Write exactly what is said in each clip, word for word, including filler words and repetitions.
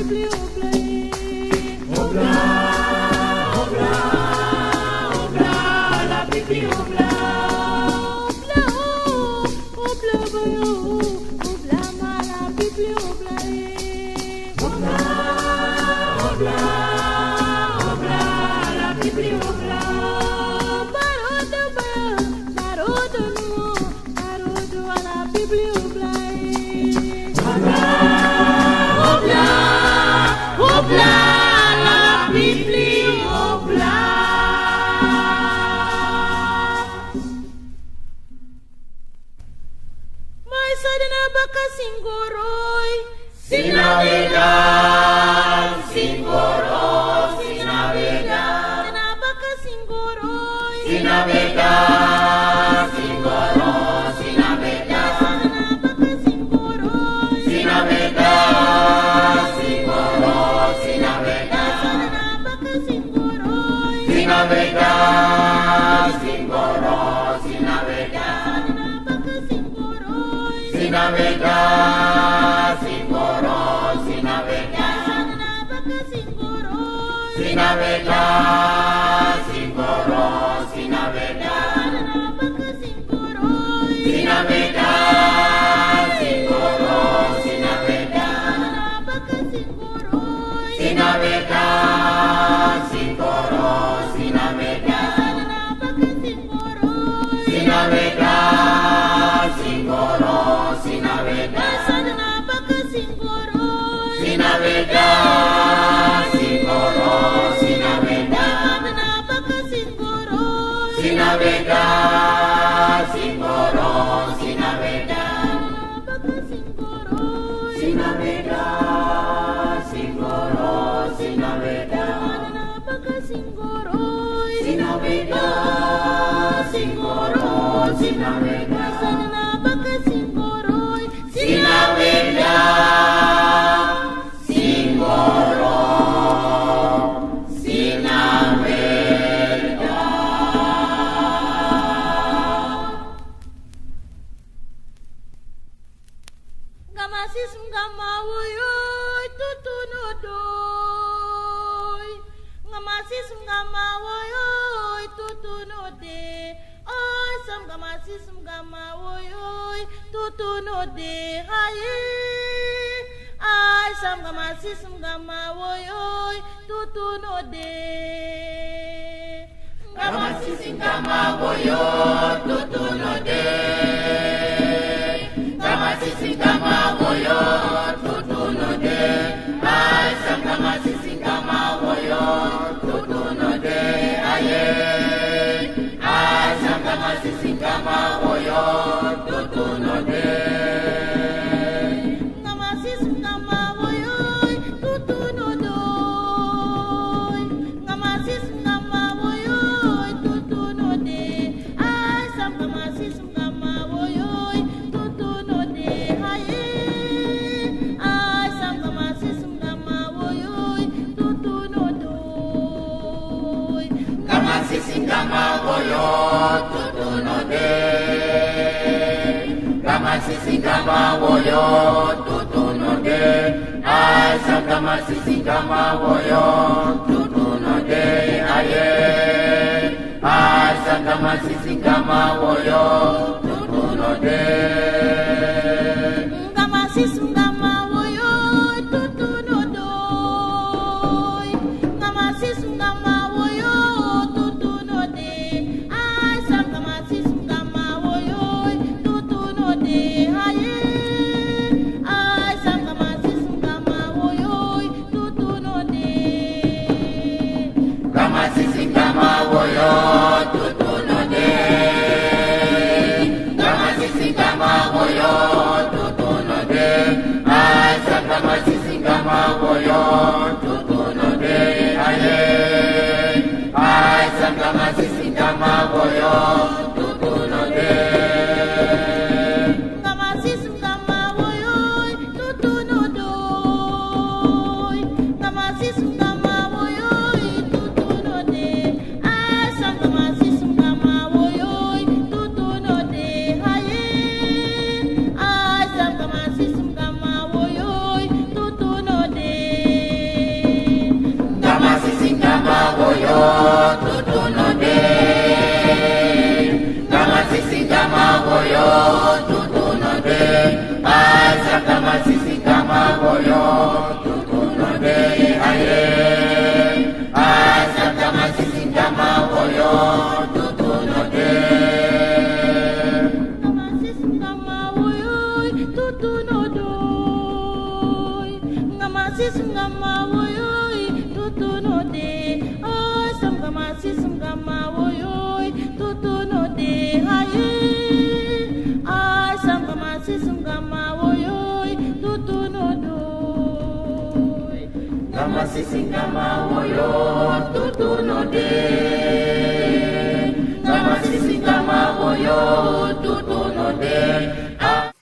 pipli obla e. Obla, obla, obla, ala pipli obla. Obla, obla, obla, obla, ma ala pipli obla e. Obla, obla, obla, ala pipli obla. Barodo, ba-, barodo no, barodo ala pipli obla e. Obla, obla, obla, ala pipli obla. Mai Sadana baka singoroi. Sinaweda, singoro, sinaweda. Sadana baka singoroi. Sinaweda, singoro, sinaweda. Sadana baka singoroi. Sinaweda, singoro, sinaweda. Sadana baka singoroi. Sinaweda, singoro, sinaweda. Sadana baka singoroi. Sinaweda, singoro, sinaweda. Sadana baka singoroi. Sinaweda, singoro, sinaweda. Sadana baka singoroi. Sinaweda, singoro, sinaweda. Sadana baka singoroi. Sinaweda, singoro, sinaweda. Sadana baka singoroi. Sinaweda, singoro, sinaweda. Sadana baka singoroi. Sinaweda, singoro, sinaweda. Sadana baka singoroi. Sinaweda, singoro, sinaweda. Sadana baka singoroi. Sinaweda, singoro, sinaweda. Sadana baka singoroi. Sinaweda, singoro, sinaweda. Sadana baka singoroi. Sinaweda, singoro, sinaweda. Nga masisi nga mawoyoi, tutu no doi. Nga masisi nga mawoyoi, tutu no de. Ai, sam nga masisi nga mawoyoi, tutu no de. Aye. Ai, sam nga masisi nga mawoyoi, tutu no de. Nga masisi nga mawoyo, tutu no de. Nga masisi nga mawoyo, tutu no de. Ai, sam nga masisi nga mawoyo, tutu no de. Aye. Ai, sam nga masisi nga mawoyo, tutu no de. Nga masisi nga mawoyoi, tutu no doi. Nga masisi nga mawoyoi, tutu no de. Ai, sam nga masisi nga mawoyoi, tutu no de. Aye. Ai, sam nga masisi nga mawoyoi, tutu no doi. Nga masisi nga mawoyo, tutu no de. Nga masisi nga mawoyo, tutu no de. Ai, sam nga masisi nga mawoyo, tutu no de. Aye. Ai, sam nga masisi nga mawoyo, tutu no de. Nga masisi nga mawoyo, tutu no doi. Nga masisi nga mawoyo, tutu no de. Ai, sam nga masisi nga mawoyo, tutu no de. Aye. Ai, sam nga masisi nga mawoyo, tutu no de. Nga masisi nga mawoyo, tutu no de. Nga masisi nga mawoyo, Tutu no de. Gama sisi gama woyo. Tutu no de. Asa gama sisi gama woyo. Tutu no de. Aye. Asa gama sisi gama woyo. Tutu no de. Gama sisi gama woyo. Tutu no de. Nga ma sisi nga ma woyoi, tutu no de. Ai, sam nga ma sisi nga ma woyoi, tutu no de. Aye. Ai, sam nga ma sisi nga ma woyoi, tutu no de. Nga ma sisi nga ma woyo, tutu no de. Nga ma sisi nga ma woyo, tutu no de. Ah.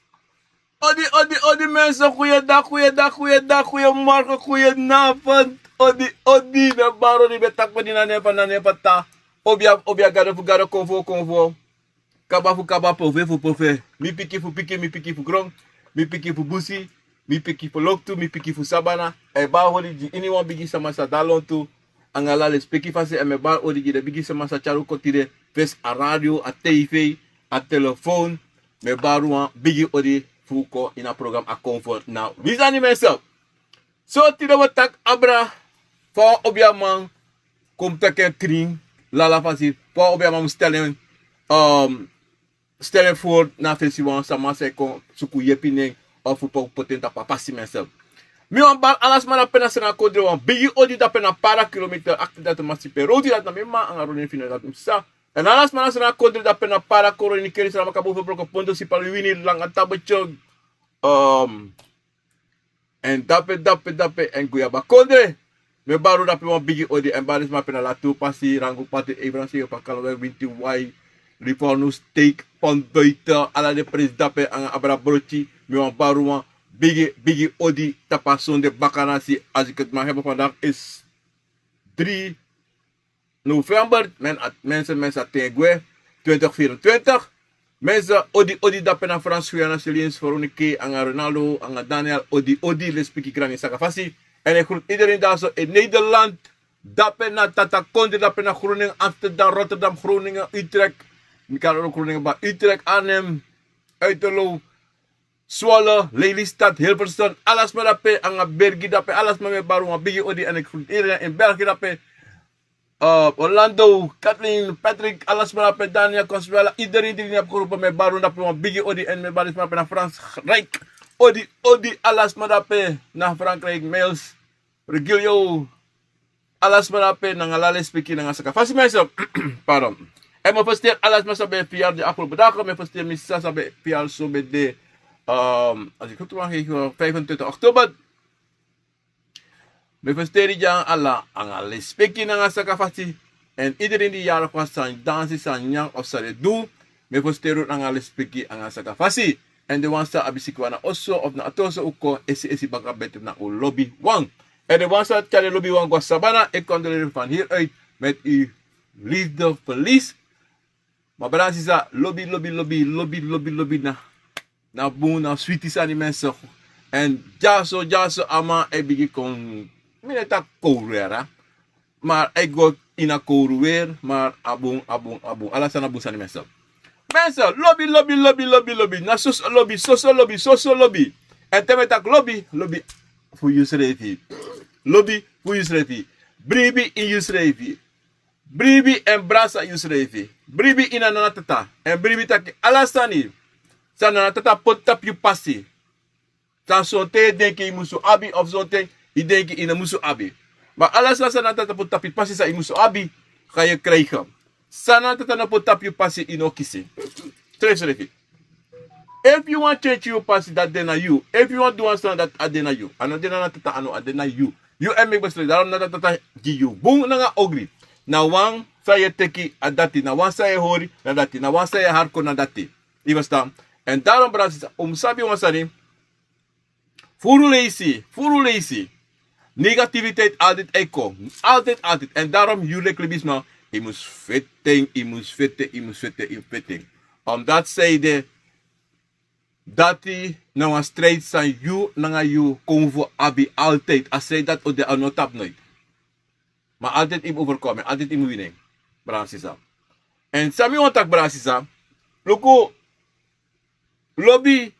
Odi, odi, odi mensen, goeiedag, goeiedag, goeiedag, goeiemorgen, goedenavond. Odi, odi, mi e bari odi, mi e taki odi na nen fu, na nen fu tata. Obi a, obi a gado fu gado, konfo, konfo. Kaba fu kaba, pofe fu pofe. Mi piki fu piki, mi piki fu gron, mi piki fu busi, mi piki fu loktu, mi piki fu sabana. E bari odi gi iniwan bigi sama sa de lontu. Anga ala lespeki fasi, èn mi e bari odi gi den bigi sama sa tyari un kon tide. Fesi a radio, a tv, a telefon. Mi e bari wan bigi odi fu kon ini a program a konfo na wi sani mensen. So tide wi e taki abra fa wan obiaman kon teki en krin, lala fasi, fa wan obiaman mus teli en, um, stel en voor na fesi wan sama san e kon suku yepi nen, of fu poti en tapu a pasi mensen. Mi wani bari ala sma dape na Sranan kondre wan bigi odi dape na Para Kilometer, akti dati masi pe rowti dati na mi m'ma anga Ronnie Fino dati mi sisa. Èn ala sma na Sranan kondre dape na Para, Coronie, Keri, Saramaka, Boven, Broko, Pondo, Sipaliwini, Langa, Tabetyo, um, èn dape, dape, dape, èn Guyaba kondre. Mi e bari un dape wan bigi odi, èn bari sma pe na Latu, Pasi, Rangu, Pati, Evransi, Yopa, Kalawe, Winti, Wai, Livorno, Steek, Pont Buiten, ala den presi dape anga abra broki. Mi wani bari un wan bigi, bigi odi tapu a sonde bakana, si, als ik het mag hebben, vandaag is drie november, men at, mensen, mensen, ten gwe, twintig vierentwintig. Mensen, odi, odi, dape na Frans Guyana, Celine, Veronica, anga Ronaldo, anga Daniel, odi, odi, lespeki, grani, saka fasi. En ik groet iedereen daar zo in Nederland. Dape na Tata Kondre, dape na Groningen, Amsterdam, Rotterdam, Groningen, Utrecht. Mi kan ook Groningen, maar Utrecht, Arnhem, Uiterlo, Zwolle, Lelystad, Hilversum, ala sma dape, anga België dape, ala sma, mi e bari un wan bigi odi, en ik groet iedereen in België dape. Uh, Orlando, Kathleen, Patrick, ala sma dape, Daniel, Consuela, iedereen die niet heb geroepen, mi e bari un dape wan bigi odi, en mi e bari sma dape na Frankrijk. Odi, odi, ala sma dape na Frankrijk, Miles, Regilio, ala sma dape, nanga ala lespeki, nanga saka fasi mensen. Pardon. En mi e feliciteer ala sma san ben e verjaardag de afgelopen dagen. Mi e feliciteer mi sisa san ben e verjaardag so ben de, um, als ik goed mag geven, vijfentwintig oktober. Mi e feliciteer yu ala, anga lespeki, nanga saka fasi. En iedereen die jarig was, san dansi, san nyan of san de du. Mi e feliciteer un anga lespeki, anga saka fasi. En den wan san abi sikin wan na oso of na ati oso, un kon esi esi baka, beti na un lobiwan. En den wan san tyari lobiwan go a sabana, e condoleer van hieruit met uw liefde verlies. Ma brada, sisa, lobi, lobi, lobi, lobi, lobi, lobi na, na bun, na switi sani mensen. En dyaso, dyaso a man e bigin kon, mi no e taki kowru yara. Maar a e go ini a kowru weer, maar a bun, a bun, a bun. Ala sani na bun sani mensen. Mensen, lobi, lobi, lobi, lobi, lobi. Na soso lobi, soso lobi, soso lobi. En te mi e taki lobi, lobi fu yusrefi. Lobi fu yusrefi. Bribi ini yusrefi. Bribi en brasa yusrefi. Bribi ini a nana tata. En bribi taki ala sani san nana tata poti tapu yu pasi. San sonten yu e denki yu musu abi, of sonten yu denki yu no musu abi. Ma ala sani san nana tata poti tapu yu pasi san yu musu abi, kan yu krijgen. San nana tata no poti tapu yu pasi, yu no o kisi. Srefsrefi. Efu yu wani tyentyi yu pasi, dati de na yu. Efu yu wani du wan sani, dati a de na yu. A no de na nana tata, a no, a de na yu. Yu e meki besluit. Daarom nana tata gi yu bun nanga ogri. Na wan san yu e teki, a dati. Na wan san yu e hori, na dati. Na wan san yu e hardcore, na dati. Yu e ferstan? En daarom, brada, sisa, un mus sabi wan sani. Furu leisi, furu leisi. Negativiteit altijd e kon. Altijd, altijd. En daarom yu leki libisma, yu mus feti en, yu mus feti en, yu mus feti en, yu mus feti en. Omdat zij de, dati na wan strijd san yu nanga yu konfo abi altijd. A strijd dati o de, a no o tapu noiti. A altijd yu mus overkomen, altijd yu mus wini en. Brada sisa. En san mi wani taki, brada sisa, luku, lobi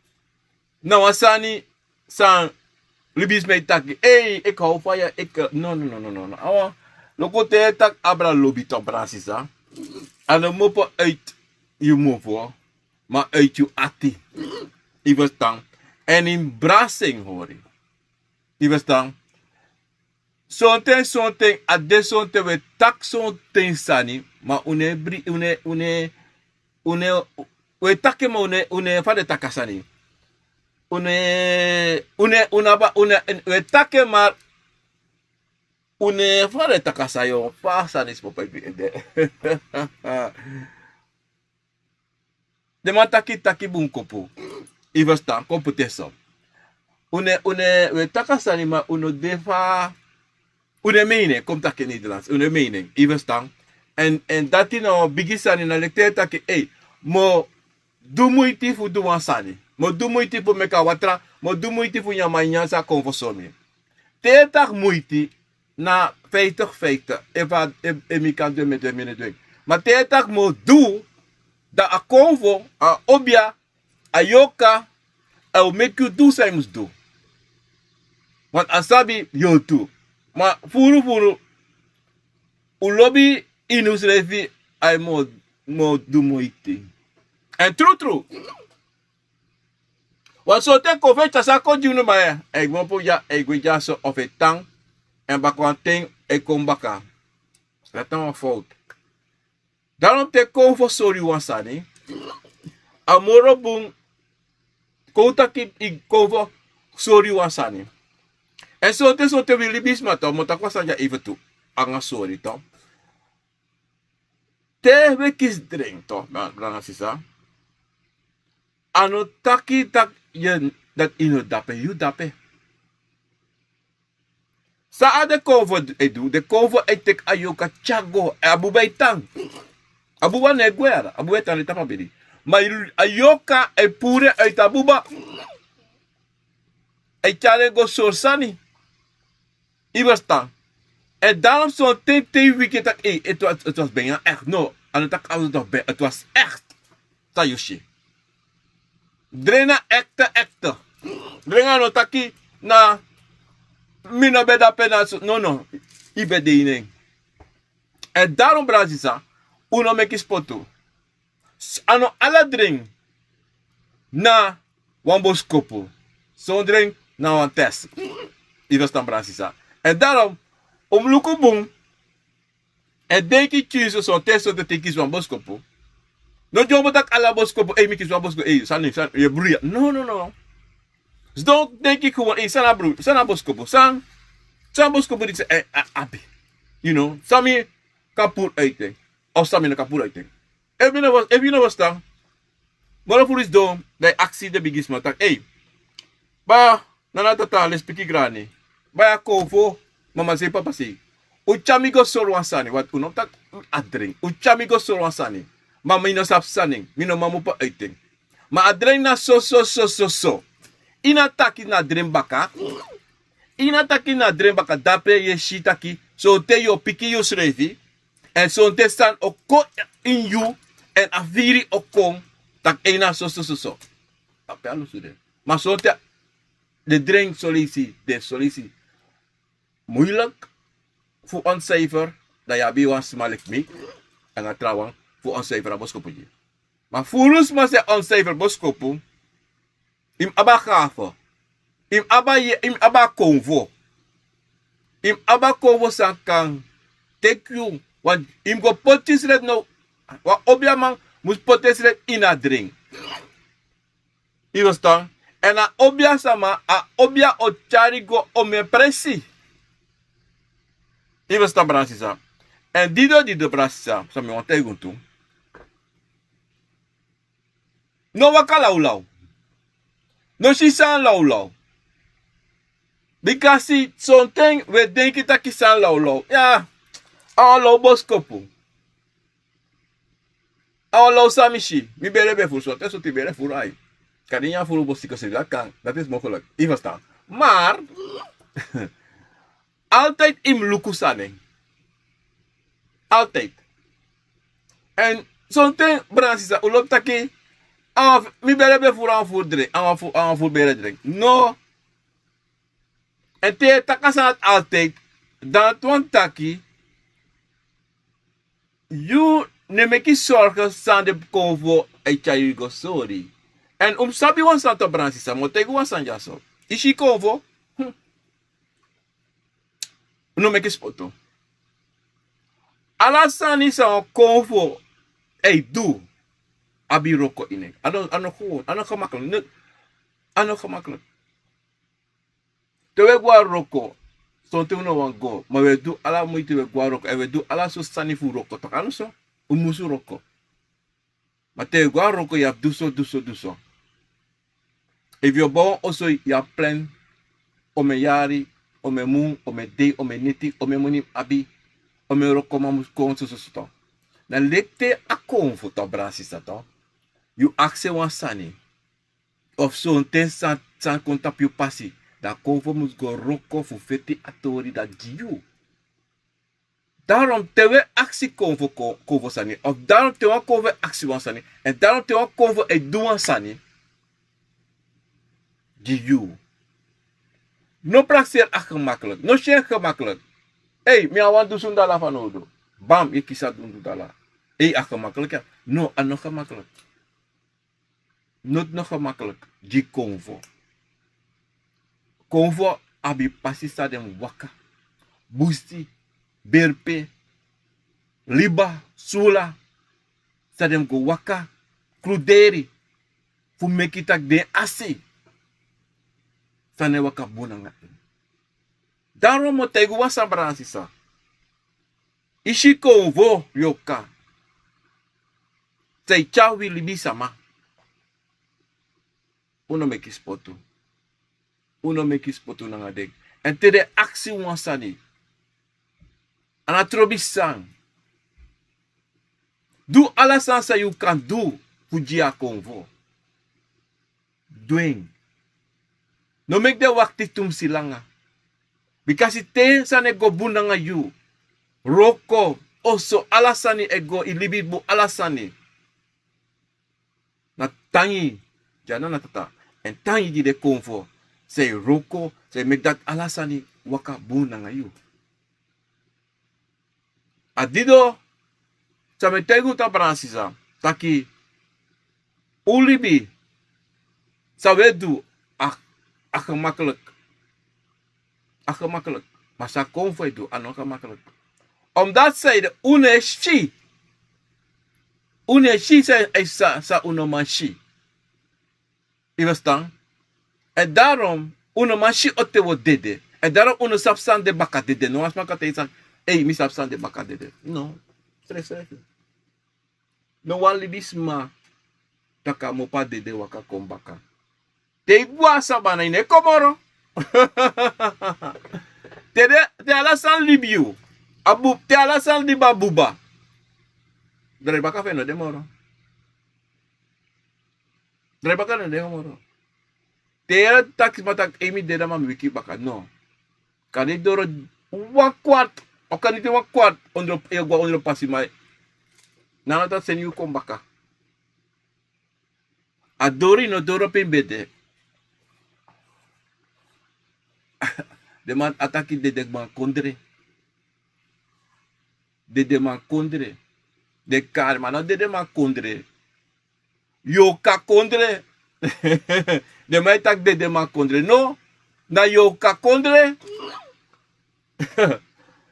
na wan sani san libisma e taki: ei, eki how fa yu e eki. No, no, no, no, no, no. Awa, luku, te yu e taki abra lobi, to, brada sisa, a no mus opo uit yu mofo, ma uit yu ati. Yu ferstan? En yu mus brasi en hori. Yu ferstan? Sonten, sonten, a de sonten wi e taki sonten sani, ma un no e bri-, un no e, un no e, un no e, wi e taki en, ma un no e, un no e, fa den e taki a sani. Un no e, un no e, un no abi, un no e, wi e taki en, ma un no e, fa den e taki a sani, yo, fa a sani spopo e bi ede. Den man taki, taki bunkopu. Yu ferstan, kon poti en so. Un no e, un no e, wi e taki a sani, ma un no de fa, un no e meen en, kon mi taki en Nederlands, un no e meen en, yu ferstan. En, en dati na wan bigi sani, na leki te yu e taki, ei, mi o du muiti fu du wan sani. Mi o du muiti fu meki a watra, mi o du muiti fu nyan, ma nyan sa kon fu so mi. Te yu e taki muiti, na vijftig vijftig. Efu a, efu, efu mi kan du en, mi e du en, mi no e du en. Ma te yu e taki mi o du, dan a konfo, a obia, a yorka, a o meki yu du san yu mus du. Want a sabi yu o du. Ma furu furu, un lobi ini unsrefi, a e mi o, mi o du muiti. En trutru. Wan sortu e kon fu e tyari san kon gi unu, ma ya, a e gwe opo ya, a e gwe dyaso of e tan, en baka wan ten a e kon baka. Dati na wan fowtu. Daarom te kon fu sori wan sani, a moro bun kon taki i kon fu sori wan sani. En sortu, sortu wi libisma, to, mi o taki wan sani dya even tu, anga sori, to. Te wi e kisi dren, to, bra-, brada sisa. A no taki taki yu, dati yu no dape, yu dape. San a den konfo e du, den konfo e teki a yorka tyari go, a buba e tan. A buba no e gwe, a buba e tan na tapu a bedi. Ma a yorka e puru en uit a buba. A e tyari en go sori sani. Yu ferstan? En daarom sonten te yu wiki taki, ei, het was, het was bijna echt. No, a no taki a was nog bij, het was echt. San yu si. Dren na echte, echte. Dren a no taki na mi no ben dape na so. No, no. Yu ben de ini en. En daarom, brada sisa, un no meki spotu. S-, a no ala dren na wan boskopu. Son dren na wan test. Yu ferstan, brada sisa? En daarom, un mus luku bun, en denki tyari so, sonten, sonten te yu kisi wan boskopu. No dyombo taki ala boskopu, ei, mi kisi wan boskopu, ei, sani, sani, yu e bruya. No, no, no. Sidon, denki gewoon, ei, san na bru-, san na boskopu, san, san boskopu disi, eh, a-, abi. You know, san mi kan puru uit en, of san mi no kan puru uit en. Efu yu no, efu yu no ferstan, moro furu sidon, dan yu aksi den bigisma taki, ei, baya, nana, tata, lespeki, grani, baya, konfo, mama sei, papa sei, un tyari mi go sori wan sani, want un no taki a dren. Un tyari mi go sori wan sani. Ma mi no sabi san na en, mi no man mu puru uit en. Ma a dren na so, so, so, so, so. Yu no taki na dren baka. Yu no taki na dren baka, dape yu e si taki sonten yu o piki yusrefi. En sonten sani o kon ini yu, en a firi o kon, taki en na so, so, so, so. Dape a lusu de. Ma sonten den dren soleisi, den soleisi moeilijk fu ontcijfer, dan yu abi wan sma leki mi, anga trawan, fu ontcijfer a boskopu gi yu. Ma furu sma san e ontcijfer boskopu, yu mus abi a gave. Yu mus abi a ye-, yu mus abi a konfo. Yu mus abi a konfo san kan teki yu, want yu mus go poti yusrefi now, wan obiaman mus poti yusrefi ini a dren. Yu ferstan? En a obia sama, a obia o tyari go omen presi. Yu ferstan, brada sisa? En dido, dido, brada sisa, san mi wani taigi unu tu. No waka lawlaw. No si sani lawlaw. Bikasi sonten wi e denki taki sani lawlaw. Ya, a wan law boskopu. A wan law san mi si, mi bere ben furu, sonten sortu bere furu ai. Kan den nyan furu boskopu, dati kan, dati is mogelijk. Yu ferstan? Maar, altijd yu mus luku sani. Altijd. En sonten, brada sisa, un lobi taki, a wan fu mi bere ben furu a wan furu drink, a wan furu bere drink. No. En te yu e taki a sani dati altijd, dan a tu wani taki yu no e meki sorge san den konfo e tyari yu go sori. En un mus sabi wan sani tu, brada sisa, mi o taigi wan sani dyaso. Yu si konfo, un no meki spotu. Ala sani san wan konfo e du abi wroko ini en. A no, a no gewoon, a no gemakkelijk. A no gemakkelijk. Te un e go na wroko, sonten un no wani go, ma un e du ala muiti, un e go na wroko, èn un e du ala sortu sani fu wroko, tak' a no so, un musu wroko. Ma te un e go na wroko yu abi du so, du so, du so. Efu yu o bow wan oso, yu abi plan, omeni yari, omeni mun, omeni dei, omeni neti, omeni moni yu mus abi, omeni wrokoman mus kon, soso, soso. Dan leki te a konfo, brada sisa, yu aksi en wan sani, of sonten san, san kon tapu yu pasi, dan a konfo mus go wroko fu feti a tori dati gi yu. Daarom te un e aksi konfo, konfo sani, of daarom te wan konfo e aksi wan sani, èn daarom te wan konfo e du wan sani gi yu. No prakseri a gemakkelijk, no si en gemakkelijk. Ei, mi abi wan dusun dala fanowdu. Bam, yu e kisi a dusun dala. Ei, a gemakkelijk ya. No, a no gemakkelijk. Noti no gemakkelijk gi konfo. Konfo abi pasi san den mus waka. Busi, berpe, liba, sula, san den mus go waka, kruderi, fu meki tak' den asi san no e waka bun nanga en. Daarom mi o taigi un wan sani, brada sisa. Yu si konfo, yoka, san e tyari wi libisama. Un no meki spotu. Un no meki spotu nanga den. Èn te den aksi un wan sani, a no trobi san. Du ala sani san yu kan du fu gi a konfo. Du en. No meki den wakti tumsi langa. Bikasi te sani e go bun nanga yu, wroko, oso, ala sani e go, yu libi bun, ala sani. Na tangi gi a Nana Tata, èn tangi gi den konfo san e wroko, san e meki dati ala sani waka bun nanga yu. A didon san mi e taigi un, brada sisa, taki un libi, san un e du, a, a gemakkelijk. A gemakkelijk. Ma san konfo e du, a no gemakkelijk. Omdat zij de un no e si. Un no e si san, san, san un no man si. Yu e ferstan? Èn daarom un no man si on ten un o dede. Èn daarom un no sabi san de baka dede. No wan sma kan taigi san, ei, mi sabi san de baka dede. No. Srefsrefi. No wan libisma tak' a mu opo a dede waka kon baka. Te yu gwe na sabana, yu no e kon moro. Te den, te ala sani libi yu, a bu, te ala sani libi a buba, drai baka fu en no de moro. Drai baka no de moro. Te yu e taki sma tak' ei, mi dede, ma mi wiki baka, no. Kande yu doro wan kwart, o kande yu de wan kwart ondro, yu e go na ondro pasi, ma Nana Tata seni yu kon baka. A doro yu no doro pe yu ben de. Den man a taki dedeman kondre. Dedeman kondre. Den kari man, na dedeman kondre. Yoka kondre. Den man e taki dedeman kondre. No, na yoka kondre.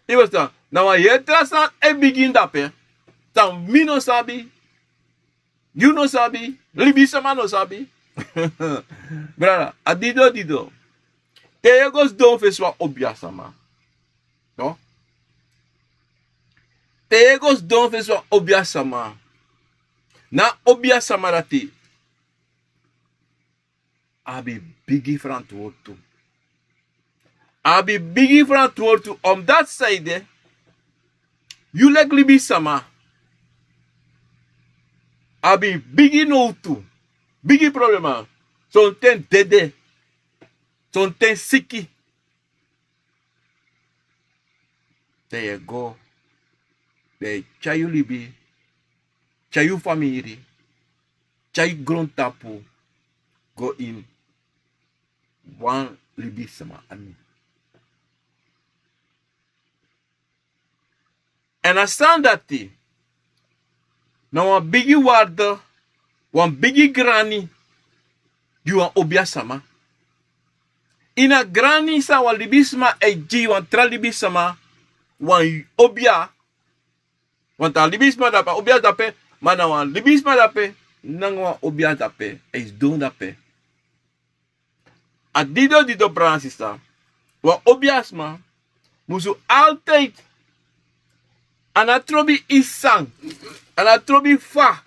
Yu e ferstan, na wan heri tra sani e bigin dape. San mi no sabi, yu no sabi, libisama no sabi. Brada, a didon didon. Te yu e go sidon fesi wan obiasama. No? Te yu e go sidon fesi wan obiasama, na obiasama dati abi bigi frantwortu. Abi bigi frantwortu, omdat san ede, yu leki libisama abi bigi nowtu, bigi problema. Sonten dede, sonten siki. Te yu e go, Den e tyai yu libi, tyai yu famiri, tyai yu grontapu go ini wan libisama anu. Èn a sani dati na wan bigi warde, wan bigi grani gi wan obiasama. Ini a grani san wan libisama e gi wan tra libisama, wan obia, want a libisma dape, a obia dape, ma na wan libisma dape nanga wan obia dape, a e sidon dape. A dido dido brada sisa, wan obiasma musu altijd, a no trobi ini san, a no trobi fa,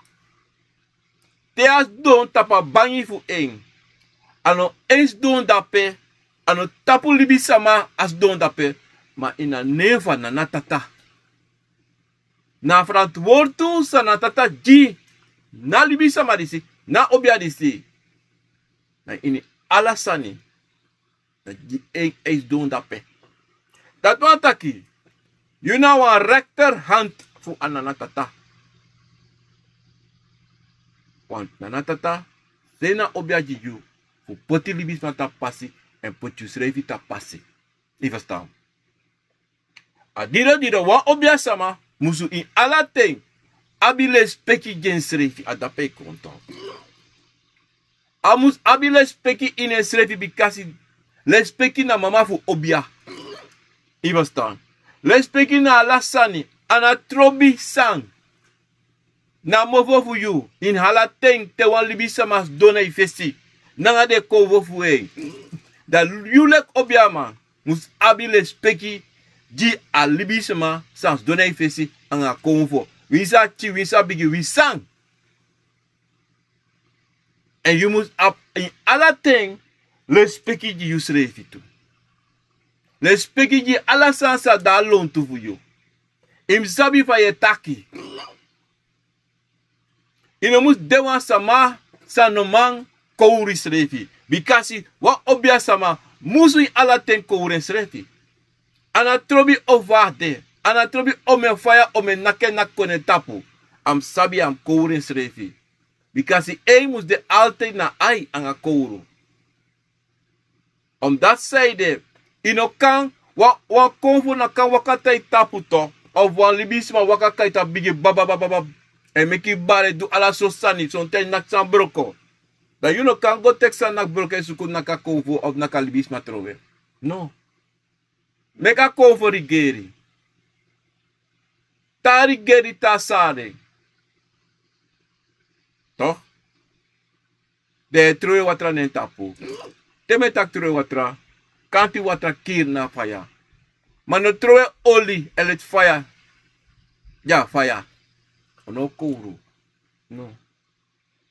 te a sidon tapu a bangi fu en, a no en sidon dape, a no tapu libisama a sidon dape, ma ini a nen fu a nana tata. Na a ferantwortu san a tata gi na libisama disi, na obia disi. Na ini ala sani, na gi en e sidon dape. Dati wani taki yu na wan rekterhand fu a nana tata. Want nana tata, seni a obia gi yu fu poti libisma tapu pasi, èn poti yusrefi tapu pasi. Yu ferstan? A dido dido wan obiasama musu ini ala ten abi lespeki gi ensrefi, a dape e kon tok. A mus abi lespeki ini ensrefi, bikasi lespeki na mama fu obia. Yu ferstan? Lespeki na ala sani, a no trobi san. Na mofo fu yu ini ala ten te wan libisama sidon na yu fesi nanga den konfo fu en. Dan yu leki obiaman mus abi lespeki gi a libisama san sidon na yu fesi anga a konfo. Winsi a pikin, winsi a bigi, winsi san. Èn yu mus abi ini ala ten lespeki gi yusrefi tu. Lespeki gi ala sani san de na lontu fu yu. Yu mus sabi fa yu e taki. Yu no mus de wan sama san no man kowru ensrefi. Bikasi wan obiasama musu ini ala ten kowru ensrefi. A no trobi fa a de, a no trobi omeni faya, omeni naki e naki kon na en tapu, a mus sabi a mus kowru ensrefi. Bikasi en mus de altijd na ai anga kowru. Omdati sanede yu no kan, wan, wan konfo no kan waka tan yu tapu tu, of wan libisma waka kan yu tapu bigi babababab, èn meki yu bari e du ala sortu sani, sonten yu naki san broko. Dan yu no kan go teki san naki broko e suku naki a konfo of naki a libisma trowe. No. Meki a konfo rigeri. Tan a rigeri, tan a sari. Toch? Den e trowe watra na en tapu. Te mi e taki trowe watra, kanti watra kiri na faya. Ma no trowe oli èn leti faya. Ya, faya. O no kowru. No.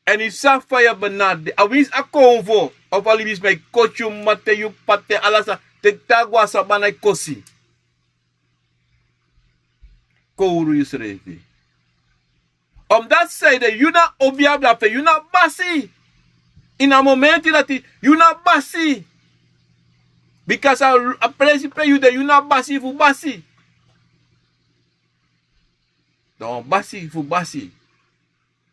Èn yu sabi fa yu e benaderi, a winsi a konfo of a libisma e koti yu mma te yu p'pa te ala sani, te te a go na sabana e kosi. Kowru yusrefi. Omdati sanede yu na obia dape, yu na basi. Ini a momenti dati yu na basi. Bikasi a, a presi pe yu de, yu na basi fu basi. Dan wan basi fu basi,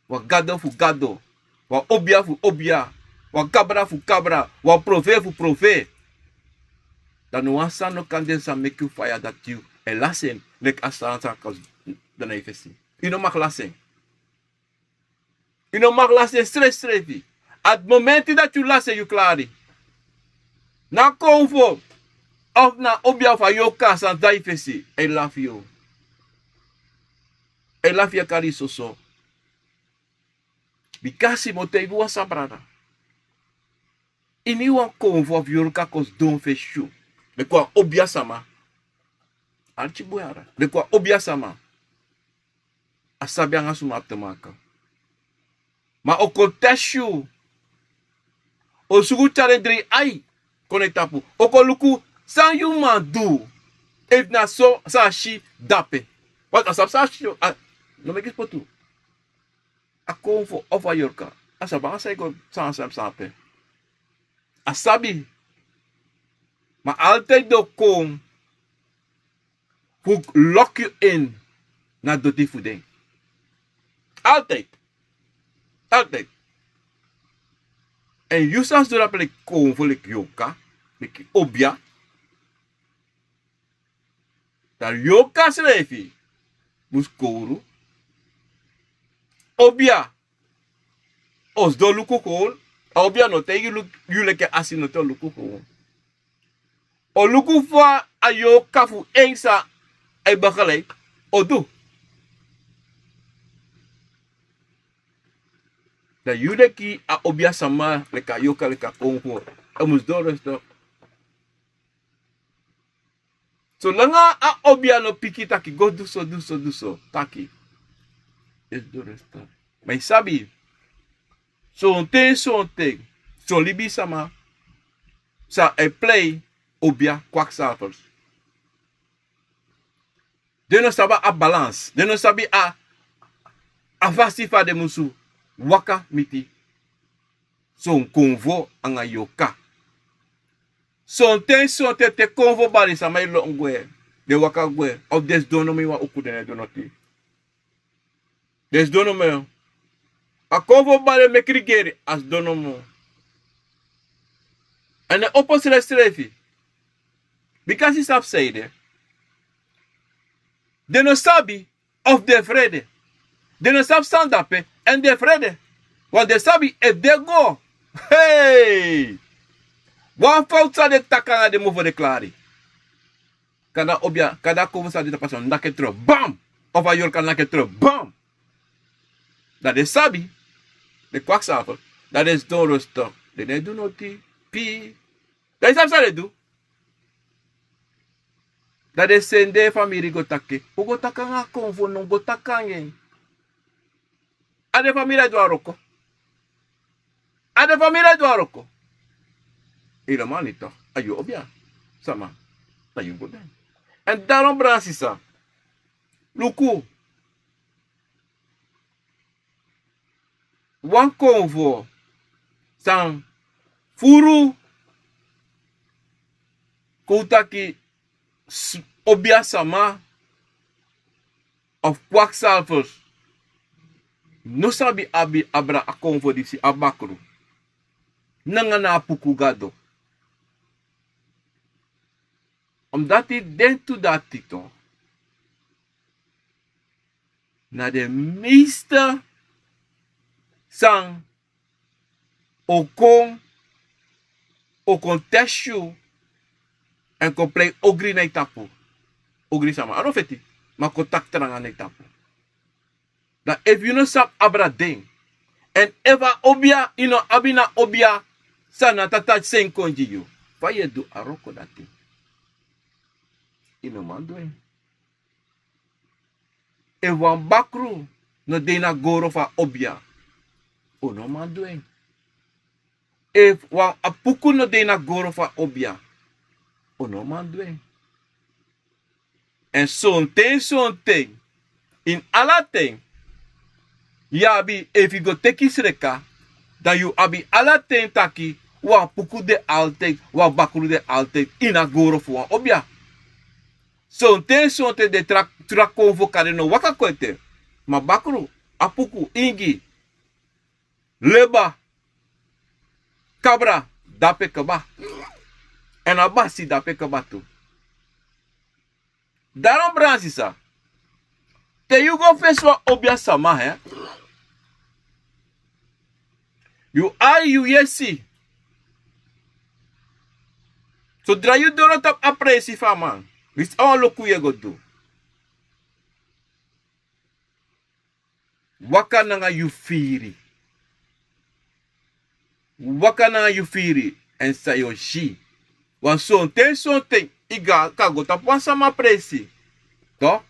wan gado fu gado, wan obia fu obia, wan kabra fu kabra, wan profe fu profe. Dan no wan sani no kan de san meki yu faya dati yu e lasi en leki a sani san kon sidon na yu fesi. Yu no mag lasi en. Yu no mag lasi en srefsrefi. A momenti dati yu lasi en yu klari. Na konfo of na obia fu a yorka san de na yu fesi, a e lafu yu. A e lafu yu, a e kari yu soso. Bikasi mi o taigi wan sani brada. Ini wan konfo of yorka kon sidon fesi yu, leki wan obia sama. Arki bun yara. Leki wan obia sama. A sabi anga suma abi te maka. Ma a o kon tesi yu. A o suku tyari en dri ai kon na yu tapu. A o kon luku san yu man du. Efu na so san a si dape. Want a sabi san a si, a no meki spotu. A konfo of a yorka, a sabi anga san yu go san san san ape. A sabi. Ma altijd den o kon fu lock yu in. na doti fu den. Altijd. Altijd. Èn yu san sidon dape leki konfo, leki yorka, leki obia. Dan yorka srefi mus kowru. Obia o sidon luku kowru. A obia no taigi yu leki a sinoti o luku kowru. O luku fa a yorka fu en san a e bagalei o du. Dan yu leki a obia sama, leki a yorka, leki a konfo, a mus du rustig. Solanga a obia no piki taki go du so, du so, du so, taki. Yu e du rustig. Ma yu sabi, sonten, sonten, son libisama san e plei obia, kwakzalvers. Den no sabi a balans. Den no sabi a, a fasi fa den musu waka miti son konfo anga yorka. Sonten, sonten te konfo bari, sama e lon gwe, den waka gwe, of den sidon nomo ini wan uku, den no e du noti. Den sidon nomo. A konfo bari, meki rigeri, a sidon nomo. Èn a e opo srefsrefi. Bika si sabi san ede. Den no sabi of den frede. Den no sabi san de ape, èn den frede. Want den sabi efu den go, hei, wan fowtu san den taki anga den mofo, den klari. Kande a obia, kande a konfo san de tapu a sma, naki en terug, bam! Of a yorka, naki en terug, bam! Dan den sabi, den kwakzalver, dan den sidon rustig, den no e du noti, pii. Dan yu sabi san den du? Dan den sende famiri go taki, un go taki anga a konfo, no, un go taki anga en. A den famiri e du a wroko. A den famiri e du a wroko. Helemaal niet toch? A yu obia sama, na yu go de. Èn daarom, brada sisa, luku, wan konfo san furu, kon taki, s-, obia sama of kwakzalvers no sabi abi abra a konfo disi, a bakru nanga na a puku gado. Omdati den tu dati tu na den meeste san o kon, o kon tesi yu èn kon prei ogri na yu tapu. Ogri sama, a no feti, ma kon taki tranga na yu tapu. Dan efu yu no sabi abra den, èn efu a obia, yu no abi na obia san na tata sen kon gi yu, fa yu e du a wroko dati? Yu no man du en. Efu wan bakru no de ini a goro fu a obia, un no man du en. Efu wan, a puku no de ini a goro fu a obia, un no man du en. Èn sonten, sonten, ini ala ten, yu abi, efu yu go teki sreka, dan yu abi ala ten taki wan puku de altijd, wan bakru de altijd ini a goro fu wan obia. Sonten, sonten den tra, tra konfo kande no waka kon ete. Ma bakru, a puku, ingi, leba, kabra, dape kaba. Èn a basi dape kaba tu. Daarom, brada sisa, te yu go fesi wan obia sama, hè, yu ai, yu yesi. Sodra yu doro tapu a presi fu a man, winsi a wan luku yu e go du, waka nanga yu firi. Waka nanga yu firi èn san yu o si. Wan sonten, sonten yu kan go tapu wan sama presi. Toch?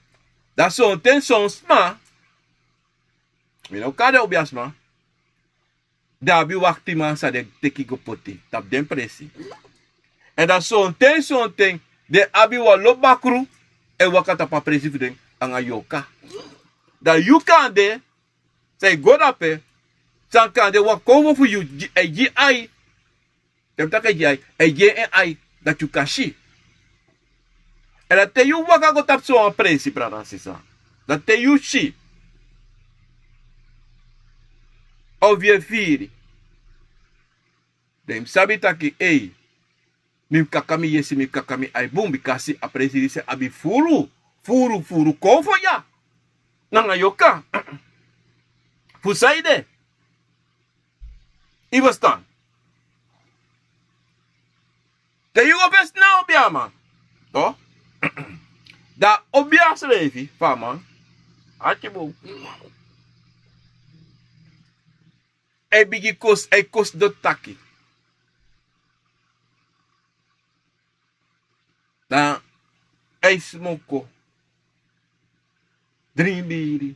Dan sonten son sma, mi no kan de obia sma, den abi waktiman san den teki go poti tapu den presi. Èn dan sonten, sonten den abi wan lo bakru e waka tapu a presi fu den anga yorka. Dan yu kande, san e go dape, san kande wan konfo fu yu gi, e gi ai. Te mi taki e gi ai, e gi en ai, dati yu kan si. Èn dan te yu waka go tapu sowan presi, brada, sisa, Dan te yu si, of yu e firi, dan yu mus sabi taki ei, mi mus kaka mi yesi, mi mus kaka mi ai bun, bika a presi disi abi furu furu furu konfo ya nanga yoka. Fu san ede? Yu ferstan? Te yu go fesi na a obiaman, dan a obiaman srefi fu a man, aki bun, a e bigin kosi a e kosi doti taki. Dan a e smoko, dringi biri.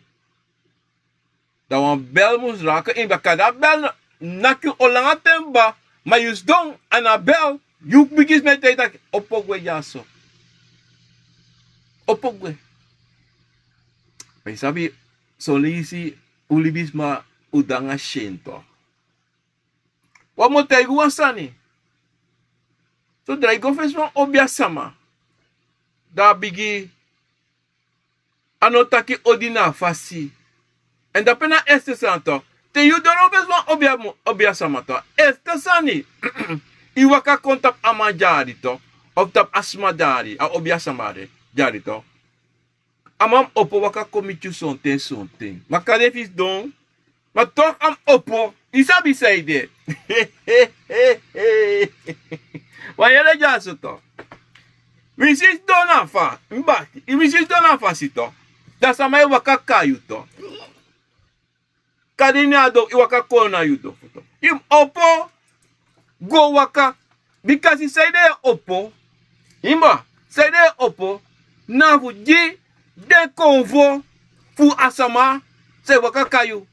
Dan wan bel mus raka ini baka dan a bel naki yu o langa ten baba. Ma yu sidon a na bel, yu bigin sma e taigi taki opo gwe dyaso. Opo gwe. Ma yu sabi, son leisi un libisma un de nanga syen tok. Wan mi o taigi wan sani. Sodra yu go fesi wan obi a sama, dan a bigi, a no taki odi na a fasi. Èn dape na a este sani tok. Te yu doro fesi wan obi a sama tok, a este sani, yu waka kon tapu a man dyari tok, of tapu a sma dyari, a obi a sama dyari tok. A man mus opo waka kon miti yu sonten sonten. Ma kande fu yu sidon, ma tok a mus opo. Yu sabi san ede? Wan yere dyaso tok. Winsi yu sidon na a fasi, winsi yu sidon na a fasi tok, dan sama e waka kai yu tok. Kande ini a dofu, yu waka kon na yu dofu tok. Yu mus opo go waka. Bikasi san ede yu e opo? Yu mus, san ede yu e opo na fu gi den konfo fu a sama san e waka kai yu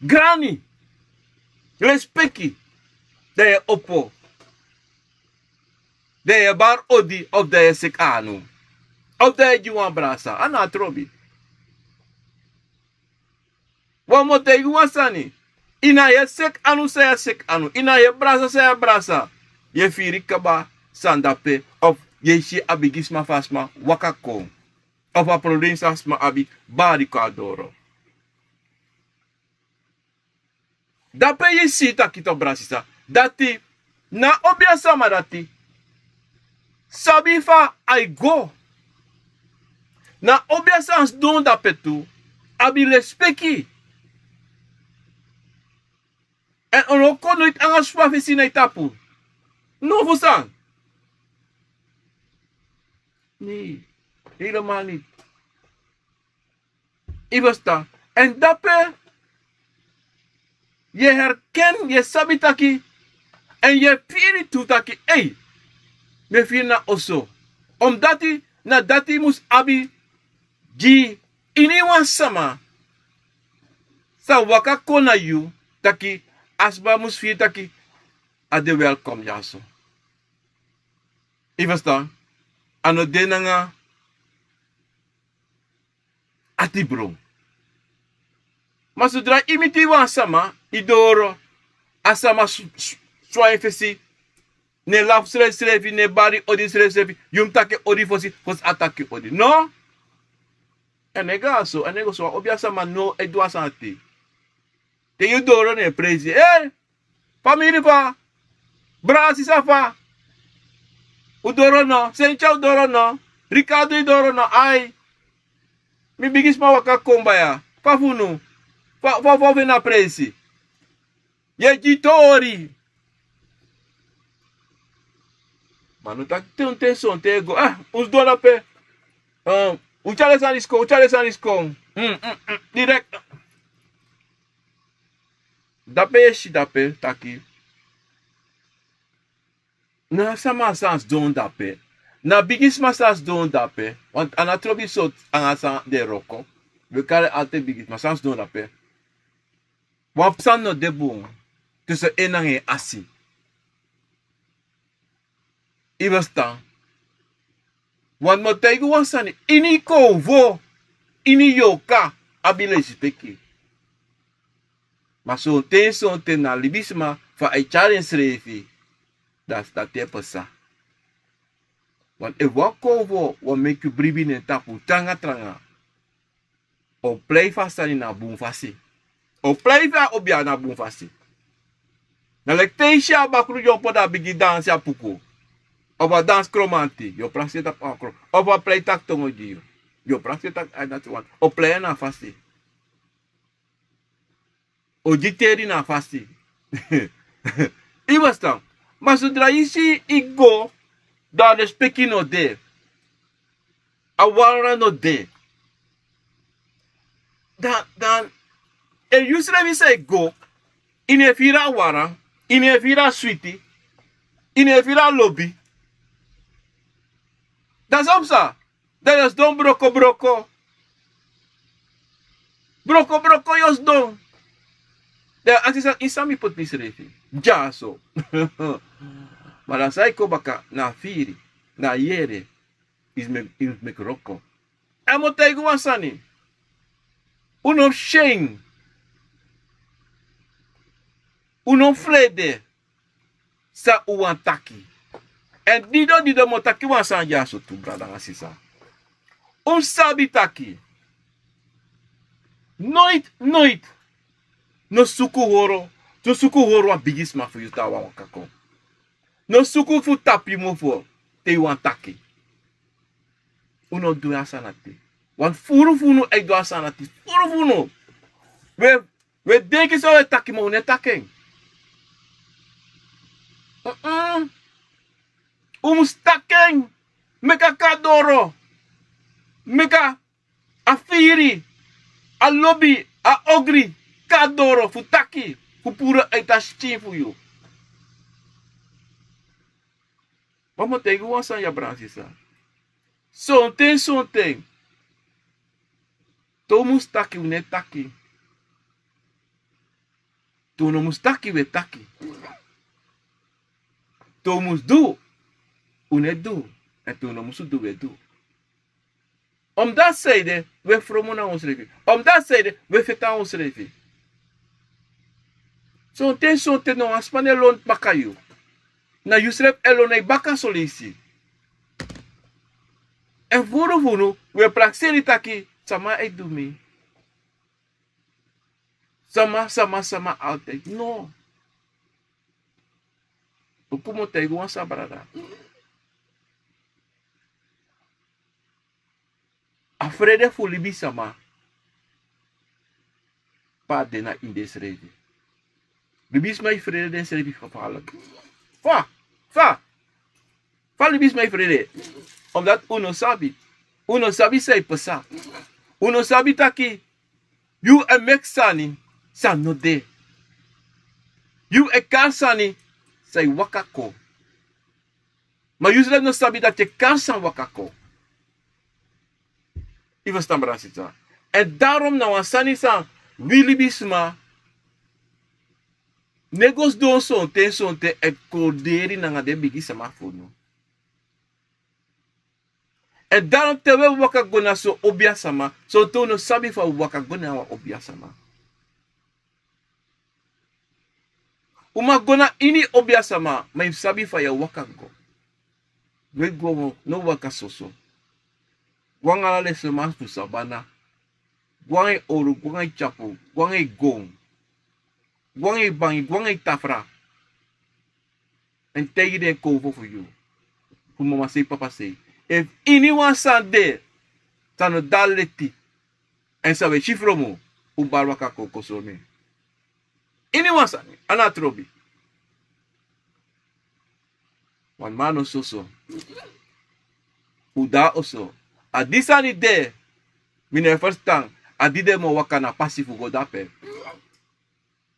grani, respeki. Dan yu e opo. Dan yu e bari odi of dan yu e seki anu, of dan yu e gi wan brasa, a na a trobi. Wan mi o taigi wan sani. Yu na yu e seki anu san yu e seki anu, yu na yu e brasa san yu e brasa. Yu e firi kaba sani dape, of yu e si a bigisma fu a sma waka kon, of a problem san a sma abi bari kon a doro. Dape yu e si taki tok brasisa, dati na a obi a sama dati sabi fa ai go. Na a obi a sama sidon dape tu abi lespeki. Èn a no kon noiti nanga sma fesi na yu tapu. No fu san? Nei, helemal niti. Yu ferstan? Èn dape yu e herken, yu e sabi taki, èn yu e firi tu taki ei, mi e firi na oso. Omdati na dati yu mus abi gi iniwan sama san waka kon na yu, taki a sma mus firi taki a de welkom dyaso. Yu ferstan? A no de nanga ati bron. Ma sodra yu miti wan sama, yu doro, a sama swan yu fesi, ne lafu srefsrefi, ne bari odi srefsrefi, yu mus taki odi fosi, fosi a taki odi. No. Èn e go a so, èn e go so, wan obi a sama no e du a sani ati. Te yu doro ne presi, eh, famiri fa, brasisa fa, un doro no, sentia un doro no, Ricardo yu doro no, ai, mi bigisma waka kon baya, fa fu unu, fa fa fu en na presi. Yu e gi tori. Ma no taki te un ten sonten e go, ah, un sidon dape, un tyari den sani disi kon, un tyari den sani disi kon. Direkt. Dape yu e si dape taki na a sama san sidon dape, na a bigisma san sidon dape, want a no trobi sortu anga san den wroko. Wi e kari en altèit bigisma san sidon dape. Wan sani no de bun tusen en nanga en asi. Yu ferstan? Want mi o taigi wan sani, ini konfo, ini yoka, abi lesipeki. Ma sonten sonten na libisma fa a e tyari ensrefi. Dati e pasa. Want efu wan konfo wani meki yu bribi na en tapu tranga tranga, O plei fu a sani na a bun fasi. O plei fu a obia na a bun fasi. Na leki te yu si a bakru dyompo, da a bigin dansi a puku. Ofu a dansi kromanti, yu o prakseri tapu a kro. Ofu a plei taki tongo gi yu, yu o prakseri taki a dati wan. O plei en na a fasi. O gi teri na a fasi. Yu e ferstan? Ma sodra yu si yu go, da a lespeki no de. A warana no de. Dan, dan, efu yusrefi sa e go, yu no e firi a wara, yu no e firi a switi, yu no e firi a lobi. Dan san o psa? Dan yu o sidon broko broko. Broko broko yu o sidon. Dan yu e aksi san, ini san mi poti misrefi dyaso. Ma dan san e kon baka na a firi, na a yere, yu mus meki, yu mus meki wroko. Èn mi o taigi un wan sani. Un no mus syen. Un no mus frede san un wani taki. Èn dido dido mi o taki wan sani dyaso tu, brada nanga sisa. Un mus sabi taki, noiti, noiti, no suku hori, no suku hori wan bigisma fu yu te a wani waka kon. No suku fu tapu yu mofo te yu wani taki. Un no du a sani dati. Wan furu fu unu e du a sani dati. Furu fu unu. We, we denki san we taki, ma un no e taki en. Mm-mm. Un mus taki en. Meki a kon na doro. Meki a firi, a lobi, a ogri kon na doro fu taki, fu puru en uiti a skin fu yu. Ma mi o taigi un wan sani ya, brada sisa. Sonten, sonten, te un mus taki, un no e taki. Te un no mus taki, un e taki. Te un mus du, un no e du. Èn te un no mus du, un e du. Omdati san ede, un e fromo na unsrefi. Omdati san ede, un e feti na unsrefi. Sonten, sonten, no wan sma no e lon baka yu. Na yusrefi e lon na yu baka soleisi. Èn furu fu unu, un e prakseri taki, sama e du mi. Sama, sama, sama, altijd. No. Luku, mi o taigi wan sani, brada. A frede fu libisma, pe a de na ini densrefi. Libisma e frede densrefi gevaarlijk. Fa, fa, fa libisma e frede? Omdati un no sabi. Un no sabi san e pasa. Un no sabi taki yu e meki sani san no de. Yu e kari sani san e waka kon. Ma yusrefi no sabi dati yu e kari sani waka kon. Yu e ferstan, brada sisa? Èn daarom na wan sani san wi libisma no e go sidon sonten, sonten e korderi nanga den bigisma fu unu. Èn daarom te wi e waka go na son obiasma, sonten un no sabi fa un waka go na wan obiasma. Un man go na ini obiasma, ma yu mus sabi fa yu e waka go. Gwe go, no waka soso. Go anga ala den sma fu sabana. Go anga yu oro, go anga yu tyapu, go anga yu gon. Go anga yu bangi, go anga yu tafra. Èn taigi den konfo fu yu. Fu mama sei, papa sei. Efu iniwan sani de san no de leti, èn san wi e si fromu, un bari waka kon, kon sori mi. Iniwan sani, a no trobi. Wan man no soso. Un de na oso. A di sani de, mi no e ferstan. A di den mu waka na pasi fu go dape.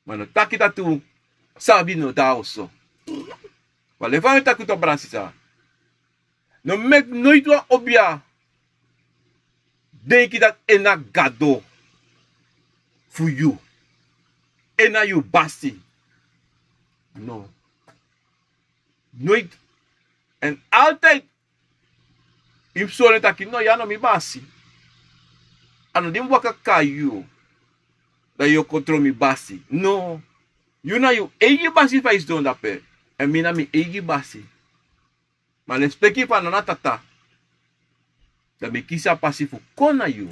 Ma no taki dati un sabi no de na oso. Wan lefa mi e taki tu, brada sisa. No meki noiti wan obia denki dati en na gado fu yu. En na yu basi. No. Noiti. Èn altijd yu mus sori en taki, no, yu a no mi basi. A no di mi waka kon na yu, dan yu o kon tron mi basi. No. Yu na yu eigi basi fa yu sidon dape. Èn mi na mi eigi basi. Ma lespeki fu a nana tata, dan mi kisi a pasi fu kon na yu.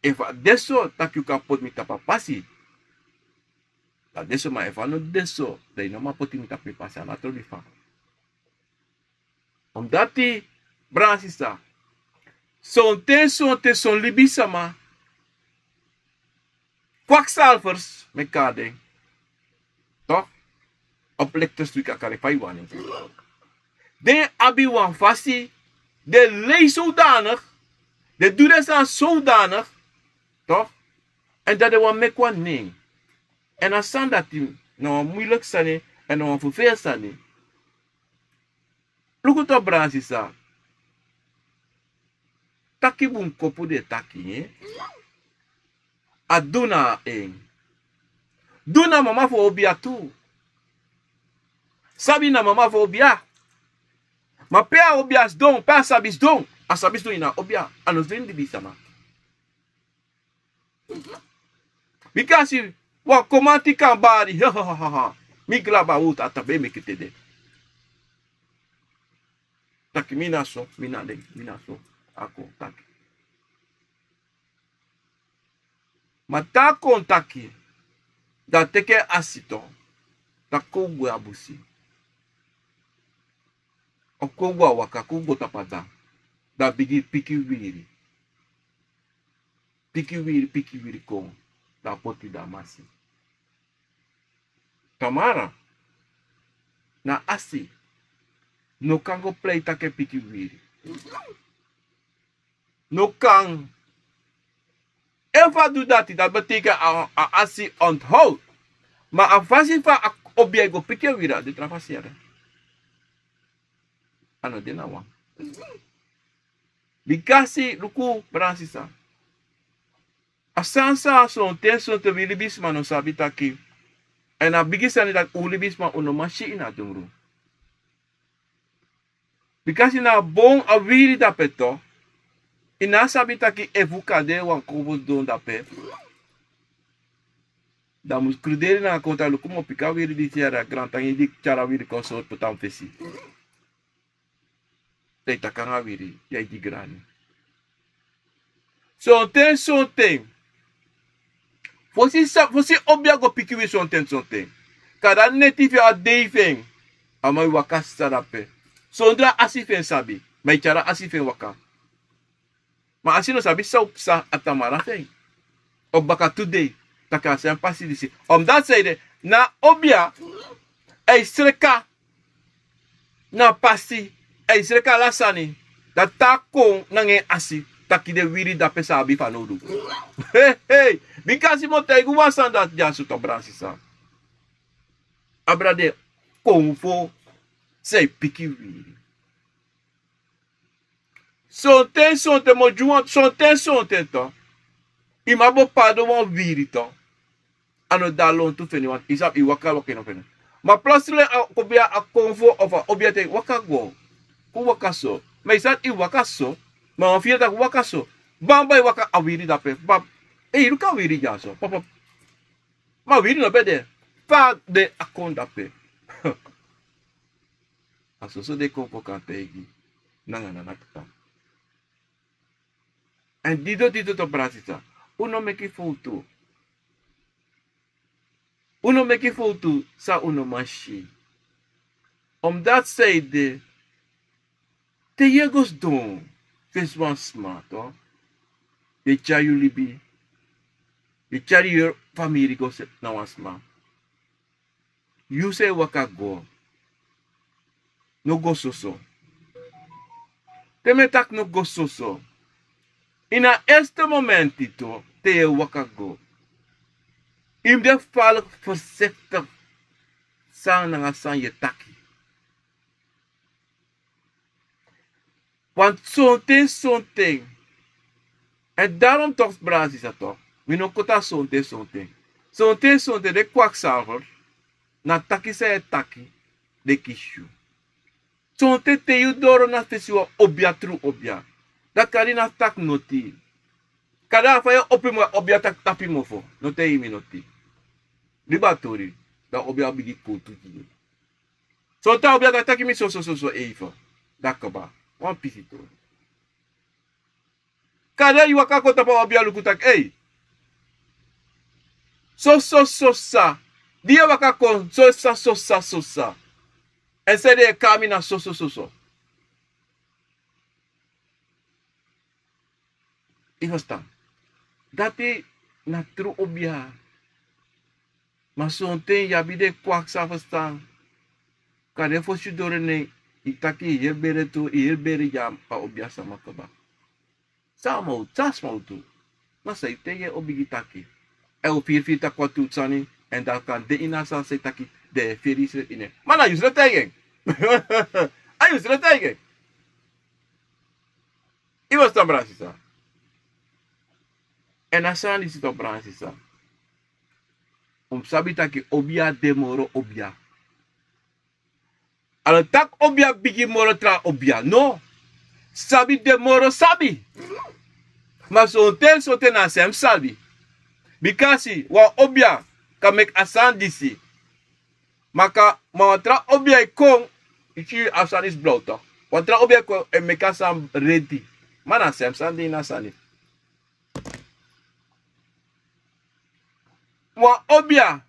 Efu a de so, taki yu kan poti mi tapu a pasi. A de so, ma efu a no de so, dan yu no man poti mi tapu mi pasi, a no a trobi fa. Omdati, brada sisa, sonten, sonten son libisama, kwaksalfers, mi e kari den, toch? Oplichters, wi kan kari fa yu wani. Den abi wan fasi, den lei zodanig, den du den sani zodanig, toch? Èn dan den wani meki wan nen. Èn a sani dati na wan muiliki sani, èn na wan ferfeli sani. Luku tu, brada sisa. Taki bun kopu den e taki, eh? A du na en. Du na mama fu obia tu. Sabi na mama fu obia. Ma pe a obia sidon, pe a sabi sidon. A sabi sidon ini a obia. A no sidon ini libisama. Bikasi wan komanti kan bari, ha, ha, ha, ha, ha. Mi glaba utu a tapu e meki tede. Taki mi na so, mi na den, mi na so. A kon taki. Ma te a kon taki, dan a teki en asi tu, dan kon gwe a busi. Of kon gwe a waka, kon go tapu a dan. Dan a bigin piki wiri. Piki wiri, piki wiri kon. Dan a poti dan a masi. Tamara, na asi, no kan go prei taki e piki wiri. No kan. Efu a du dati, dati betekent a, a asi onthoud. Ma a fasi fa a obia e go piki wiri, a de tra fasi ya. A no de na wan. Bikasi, luku, brada sisa. A sani san sonten, sonten wi libisma no sabi taki. Èn a bigi sani dati un libisma un no man si ini a dungru. Bikasi na a bon a wiri dape tu. Yu no sabi taki efu kan de wan konfo sidon dape. Dan mus kruderi nanga kon taki luku mi o piki a wiri disi yari, a grantangi di tyari a wiri kon sortu poti na mi fesi. Dan yu taki nanga wiri, yu e gi grani. Sonten, sonten. Fosi sa, fosi obia go piki wiri sonten, sonten. Kaba neti fu en, a dei fu en. A man e waka sisa dape. Sondro a asi fu en sabi. Ma yu tyari a asi fu en waka. Ma a asi no sabi san o psa a tamara fu en. Ofu baka tu dei, taki a sani pasi disi. Omdati san ede, na obia, a e sreka na pasi, a e sreka ala sani, dan te a kon nanga en asi, taki den wiri dape sa abi fanowdu. Hei, hei, bikasi mi o taigi wan sani dati dyaso tu, brada sisa. Abra den konfo san e piki wiri. Sonten, sonten, mi o gi wan, sonten, sonten tu. Yu man bo pardon wan wiri tu. A no de a lontu fu eniwan, yu sabi, yu waka, waka yu no feni. Ma plotseling a obia, a konfo of a obia taigi waka go. Kon waka so. Ma yu sabi yu waka so. Ma wan firi taki waka so. Bamba yu waka a wiri dape. Bam. Ei, luku a wiri dyaso. Pop, pop. Ma wiri no ben de. Fa den a kon dape. A soso den konfo kan taigi. Nanga na nakta. Èn didon, didon tu, brada sisa. Un no meki fowtu. Un no meki fowtu san un no man si. Omdati san ede, te yu e go sidon fesi wan sma tu, yu e tyari yu libi, yu e tyari yu famiri go sidon na wan sma. Yu san e waka go, no go soso. Te mi e taki no go soso, ini a eerste momenti tu, te yu e waka go, yu mus de voorzichtig san nanga san yu e taki. Want sonten, sonten. Èn daarom toch, brada sisa, toch, mi no koti a sonten, sonten. Sonten, sonten den kwaksalver, na taki san yu e taki den kisi yu. Sonten te yu doro na fesi wan obia, tru obia, dan kari na taki noti. Kari a fa yu e opo wan obia taki tapu yu mofo, no taigi mi noti. Libi a tori, dan obia o bigin kowtu gi yu. Sonten a obia kan taki mi soso, soso, even. Dan kaba. Wan pisi tori. Kande yu waka kon tapu a obia luku taki ei, soso sosa, di yu e waka kon sosa sosa sosa. Èn sede yu e kon na mi na soso soso. Yu ferstan? Dati na tru obia. Ma sonten yu abi den kwaksa ferstan. Kande fosi yu doro nen, yu taki yu heri bere tu, yu heri bere gi a obia sama kaba. San a man o du, san a sma o du? Na san yu taigi en o bigin taki. Èn o firi firi taki wan tu sani. Èn dan kan de ini a sani san yu taki, den e firi yusrefi ini en. Ma na yusrefi taigi en. A yusrefi taigi en. Yu ferstan, brada sisa? Èn a sani disi tu, brada sisa, un mus sabi taki obia de moro obia. A no taki obia bigi moro tra obia, no. Sabi de moro sabi. Ma sonten sonten na a sem sabi. Bika si wan obia kan meki a sani disi. Ma wan tra obia e kon, yu si a sani disi blaw tok. Wan tra obia e kon e meki a sani redi. Ma na a sem sani de ini a sani. Wan obia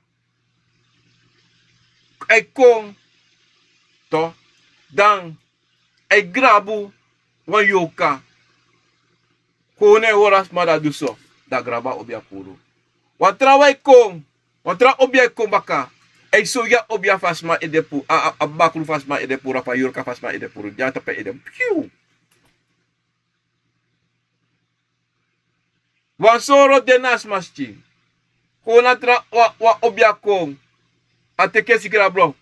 e kon, to, dan a e grabu wan yorka. Kon na e hori a sma, dan a du so, dan a grabu a obia puru. Wan trawan e kon, wan tra obia e kon baka. A e sori a obia fu a sma ede puru, a bakru fu a sma ede puru, a fu a yorka fu a sma ede puru, di a tapu en ede. Piu. Wan soro de na a sma skin. Kon na tra wan obia kon. A teki en sikin na bron.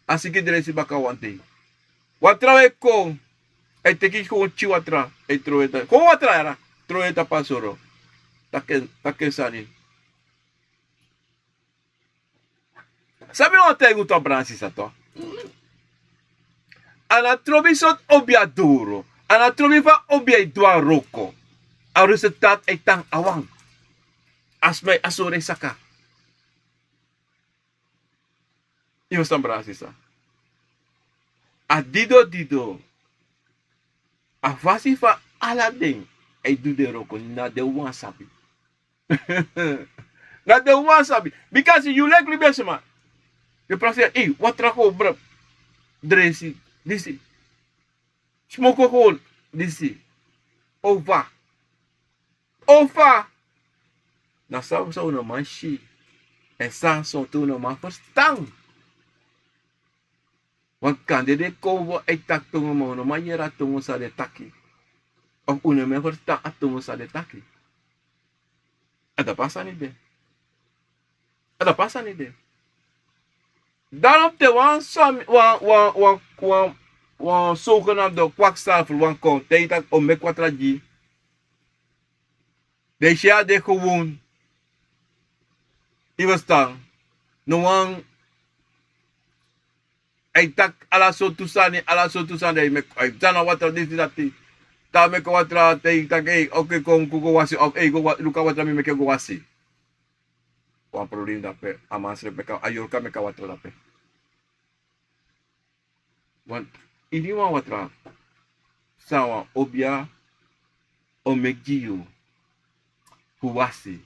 A sikin dresi baka wan dei. Wan trawan e kon. A e teki kon tiki watra, a e trowe tapu, kon watra yara, trowe tapu a soro. Taki en sani. San mi wani taigi un tu, a brada sisa tu. A na trobi sortu obia doro. A na trobi fa obia e du a wroko. A resultaat e tan a wan. A sma e, a sori e saka. Yu ferstan, brada sisa? A dido dido. A fasi fa ala den e du den wroko, na den wan sabi. Na den wan sabi. Bika si yu leki libisma, yu prakseri, ei, watra kon bron. Dresi disi. Smoko kon disi. Ofa. Ofa. Na san un no man si. Èn san sonten un no man ferstan. Want kande den kowbo e taki tongo, ma un no man yere a tongo san den e taki. Of un no man ferstan a tongo san den e taki. A dapu a sani de. A dapu a sani de. Daarom te wan sami, wan, wan, wan, wan, wan zogenaamde kwakzalver wan kon, te yu taki o meki watra gi yu. Den e si a de gewoon. Yu ferstan? No wan, a e taki ala sortu sani, ala sortu sani, a e meki, a e tan na watra disi dati. Te a meki watra, te yu taki, ei, oké, kon, kon go wasi, of ei, go wa-, luku a watra mi meki go wasi. Wan problem dape, a man srefi meki a, a yorka meki a watra dape. Want ini wan watra san wan obia o meki gi yu fu wasi,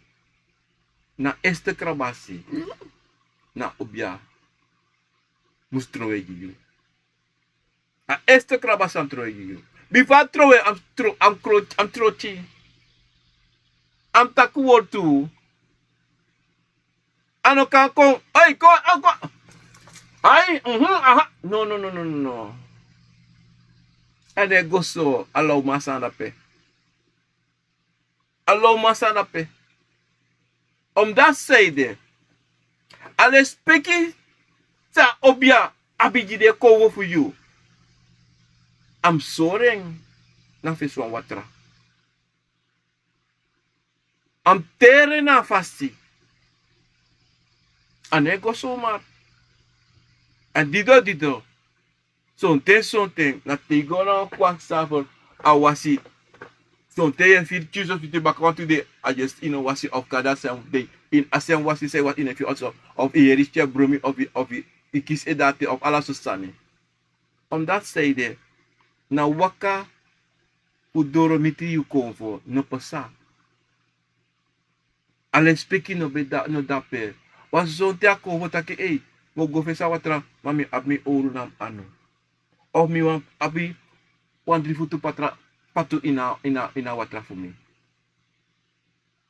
na eerste krabasi na obia mus trowe gi yu. A eerste krabasi a mus trowe gi yu. Bifo a trowe, a mus tro-, a mus kro-, a mus trowe. A mus taki wortu. A no kan kon, ei, kon, a kon. Ai, mhm, aha. No, no, no, no, no. A no e go so, a lawman sani dape. A lawman sani dape. Omdati sanede, a lespeki san obia abi gi den kowbo fu yu, a mus sori en na fesi wan watra. A mus teri en na a fasi. A no e go somar. A dido dido. Sonten sonten na te yu go na wan kwakzalver, a wasi. Sonten yu e firi tyuso switi baka wantu dei, a dyesi yu no wasi of kande a srefi dei. Ini a srefi wasi san yu wasi yu no e firi oso, of yu heri skin e brumi, of yu, of yu, yu kisi e dati, of ala sortu sani. Omdati sanede, na waka fu doro miti yu konfo no pasa. A lespeki no ben de dape. Wan sonten a konfo taki: ei, mi o go fesi a watra, ma mi abi mi owru na mi anu. Of mi wani abi wan dri futu patra patu ini a watra fu mi.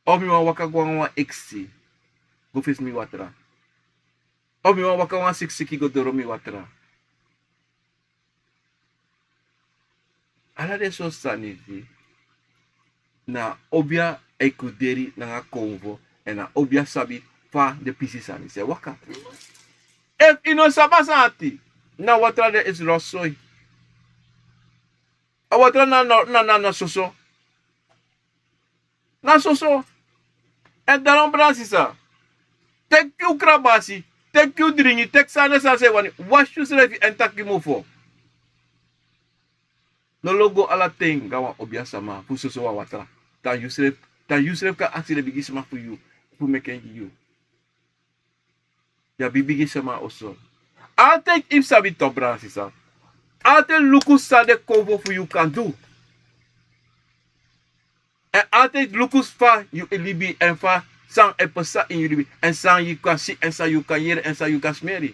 Of mi wani waka go nanga wan eksi go fesi mi watra. Of mi wani waka wan sikisiki go doro mi watra. Ala den sortu sani disi na obia e kuderi nanga konfo, èn na obia sabi fa den pisi sani disi e waka. Efu yu no sabi a sani ati, na watra den e si losi soi. A watra na na na na soso. Na soso. Èn dan wan brada sisa, teki yu krabasi, teki yu dringi, teki san na san san yu wani, wasi yusrefi èn taki mofo. No lobi go ala ten go na wan obiasama fu soso wan watra. Dan yusrefi, dan yusrefi kan aksi den bigisma fu yu fu meki en gi yu. Yu abi bigisma oso. Altijd yu mus sabi tok, brada sisa. Altijd luku san den konfo fu yu kan du. Èn altijd luku fa yu e libi èn fa san e pasa ini yu libi, èn san yu kan si, èn san yu kan yere, èn san yu kan smeri.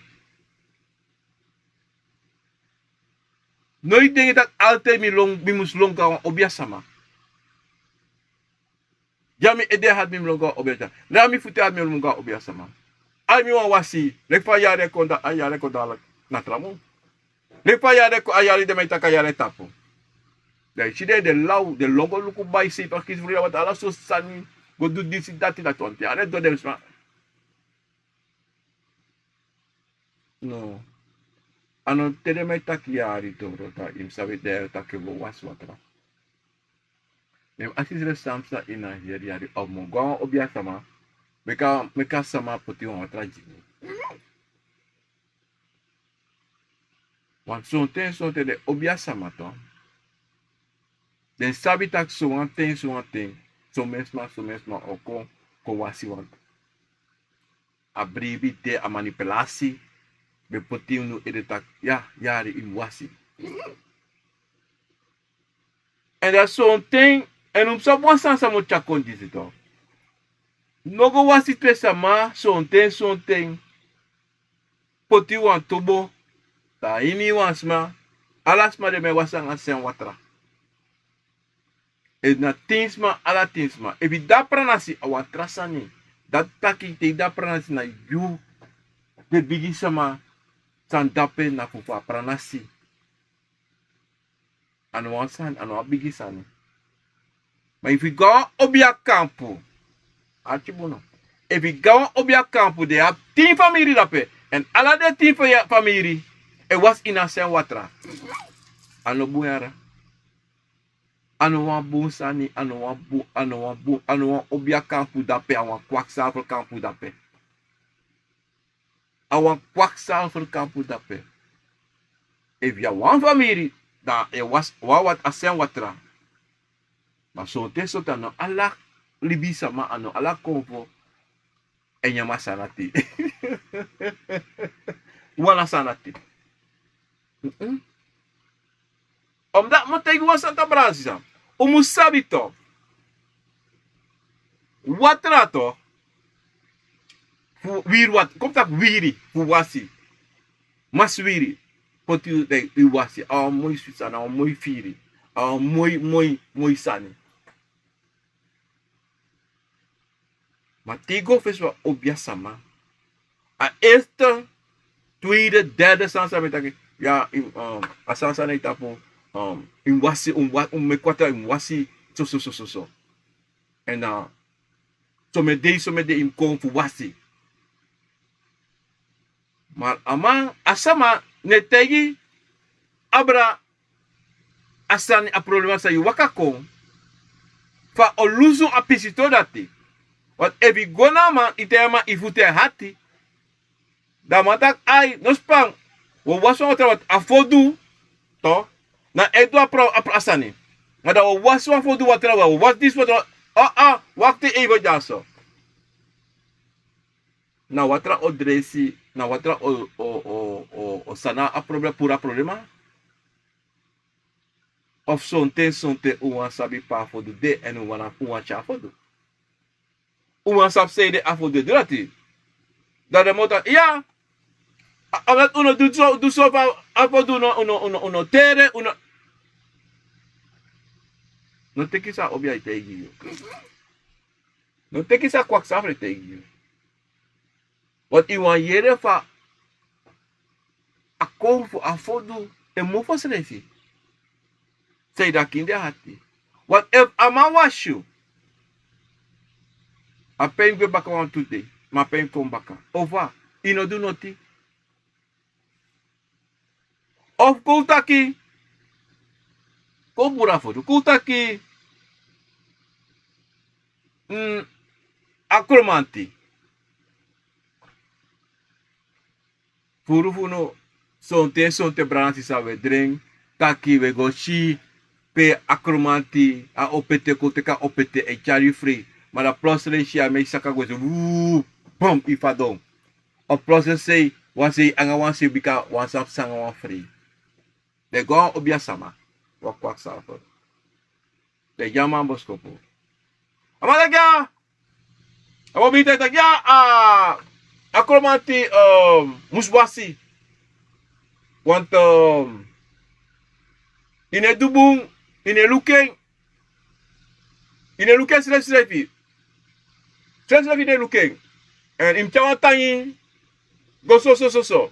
No yu denki taki altijd mi lon, mi mus lon go na wan obiasama. Ya mi ede hati mi mus lon go na wan obiasama. Ya mi futu hati mi mus lon go na wan obiasama. Ai mi wan wasi, leki fa a yari e kon, a yari e kon dati na tra mun. Leki fa a yari e kon, a yari de mi e taki a yari e tapu. Dan yu si den, den law, den lon go luku bai sei pakisi fu yu, want ala sortu sani, go du disi dati, dati, want ala den du den sma. No. A no te den mi e taki yari, tok, brada, yu mus sabi den yari taki yu go wasi watra. Mi mus aksi yusrefi san pasa ini a heri yari, of mi o go na wan obiasama, meki a, meki a sama poti wan watra gi mi. Want sonten, sonten den obiasama tok, den sabi taki sowan ten, sowan ten, somen sma, somen sma o kon, kon wasi wan. A bribi de, a manipulasi, ben poti unu ede taki, ya, yari, yu mus wasi. Èn dan sonten, èn un mus sabi wan sani san mi o tyari kon disi tok. No go wasi tu sama, sonten, sonten. Poti wan tubo, dan a ini wan sma, ala sma den mi e wasi nanga sen watra. Efu na tin sma, ala tin sma. Efu yu de na pranasi, a wan tra sani. Dati taki te yu de na pranasi na yu, den bigisma san de ape na fu, fu a pranasi. A no wan sani, a no wan bigi sani. Ma efu yu go na wan obiakampu, arki bun no. Efu yu go na wan obiakampu, den abi tin famiri dape. Èn ala den tin fa, famiri e wasi ini a sen watra. A no bun yara. A no wan bun sani, a no wan bun, a no wan bun, a no wan obiakampu dape, a wan kwaksalferkampu dape. A wan kwaksalferkampu dape. Efu yu abi wan famiri, dan e wasi, wan wat, a sen watra. Ma sonten, sonten a no ala libisma, a no ala konfo e nyan a sani ati. Wan a sani ati. Mm-mm. Omdat mi o taigi wan sani, brada sisa. Un mus sabi tok. Watra tok. Fu wiri watra. Kon taki wiri fu wasi. Masi wiri. Poti yu, like, yu wasi. A wan moi switi sani, a wan moi firi. A wan moi, moi, moi sani. Ma te yu go fesi wan obiasama, a eerste, tweede, derde sani san mi e taki, ya, yu, um, a sani san na yu tapu, um, yu mus wasi, yu mus wa-, yu mus meki watra, yu mus wasi, so, so, so, so, so. Èn, uh, someni dei, someni dei yu mus kon fu wasi. Ma a man, a sama no e taigi a brada a sani, a problema san yu waka kon, fa a o lusu a pisitori dati. Want efu yu go na a man, yu taigi a man yu futu e hati, dan a man taki: ai, no span, wi o wasi wan watra, want a fodu, tok, na en du a pro-, a pro-, a sani. Ma dan wi o wasi wan fodu watra, wi o wasi disi watra, ah, ah, wakti even dyaso. Na watra o dresi, na watra o, o, o, o, o sani a problem, puru a problema. Of sonten sonten un wani sabi pe a fodu de èn un wani, un wani tyari a fodu. Un wani sabi sanede a fodu e du dati. Dan den moro taki ya, a, a, un no du so, du so fa a fodu, un no, un no, un no, un no tere, un no. No teki san a obiasma e taigi yu. No teki san kwaksafer e taigi yu. Want yu wani yere fa a kon fu a fodu e mofo srefi. San yu daki ini den ati. Want efu a man wasi yu, a pen gwe baka wantu dei, ma a pen kon baka. Ofu a, yu no du noti. Of kon un taki, kon un puru a fodu, kon un taki, mm, a kromanti. Furu fu unu, sonten, sonten brada nanga sisa, un e dringi, taki un e go si pe a kromanti, a opete, kon teki a opete, e tyari yu frei. Ma dan plotseling yu si a meki saka gwe so, wuu, bom, yu fadon. Of plotseling sei, wan sei anga wan sei, bika wan sani psa anga wan frei. Den go na wan obiasma, wan kwaksafer. Den gi a man boskopu. A man taki ya, a man bigin taki ya, a, a kromanti, um, musu wasi. Want, um, yu no e du bun, yu no e luku en. Yu no e luku en srefsrefi. Srefsrefi yu no e luku en. Èn yu mus tyari wan tangi go so, so, so, so.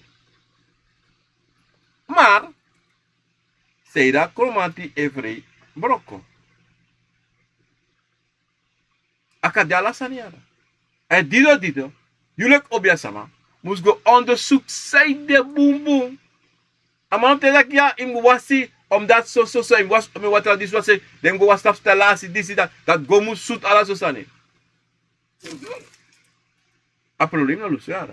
Maar, sanede a kromanti e frei broko. A kan de ala sani ya. Èn dido dido, yu leki obiasma mus go ondersuku san yu de bunbun. A man o taki ya, yu mus wasi, omdat so, so, so, yu mus wasi, omdat watra disi wasi, den mus go wasi tapu stalasi, disi, dati, dati go mus sutu ala so sani. A problem no lusu ya.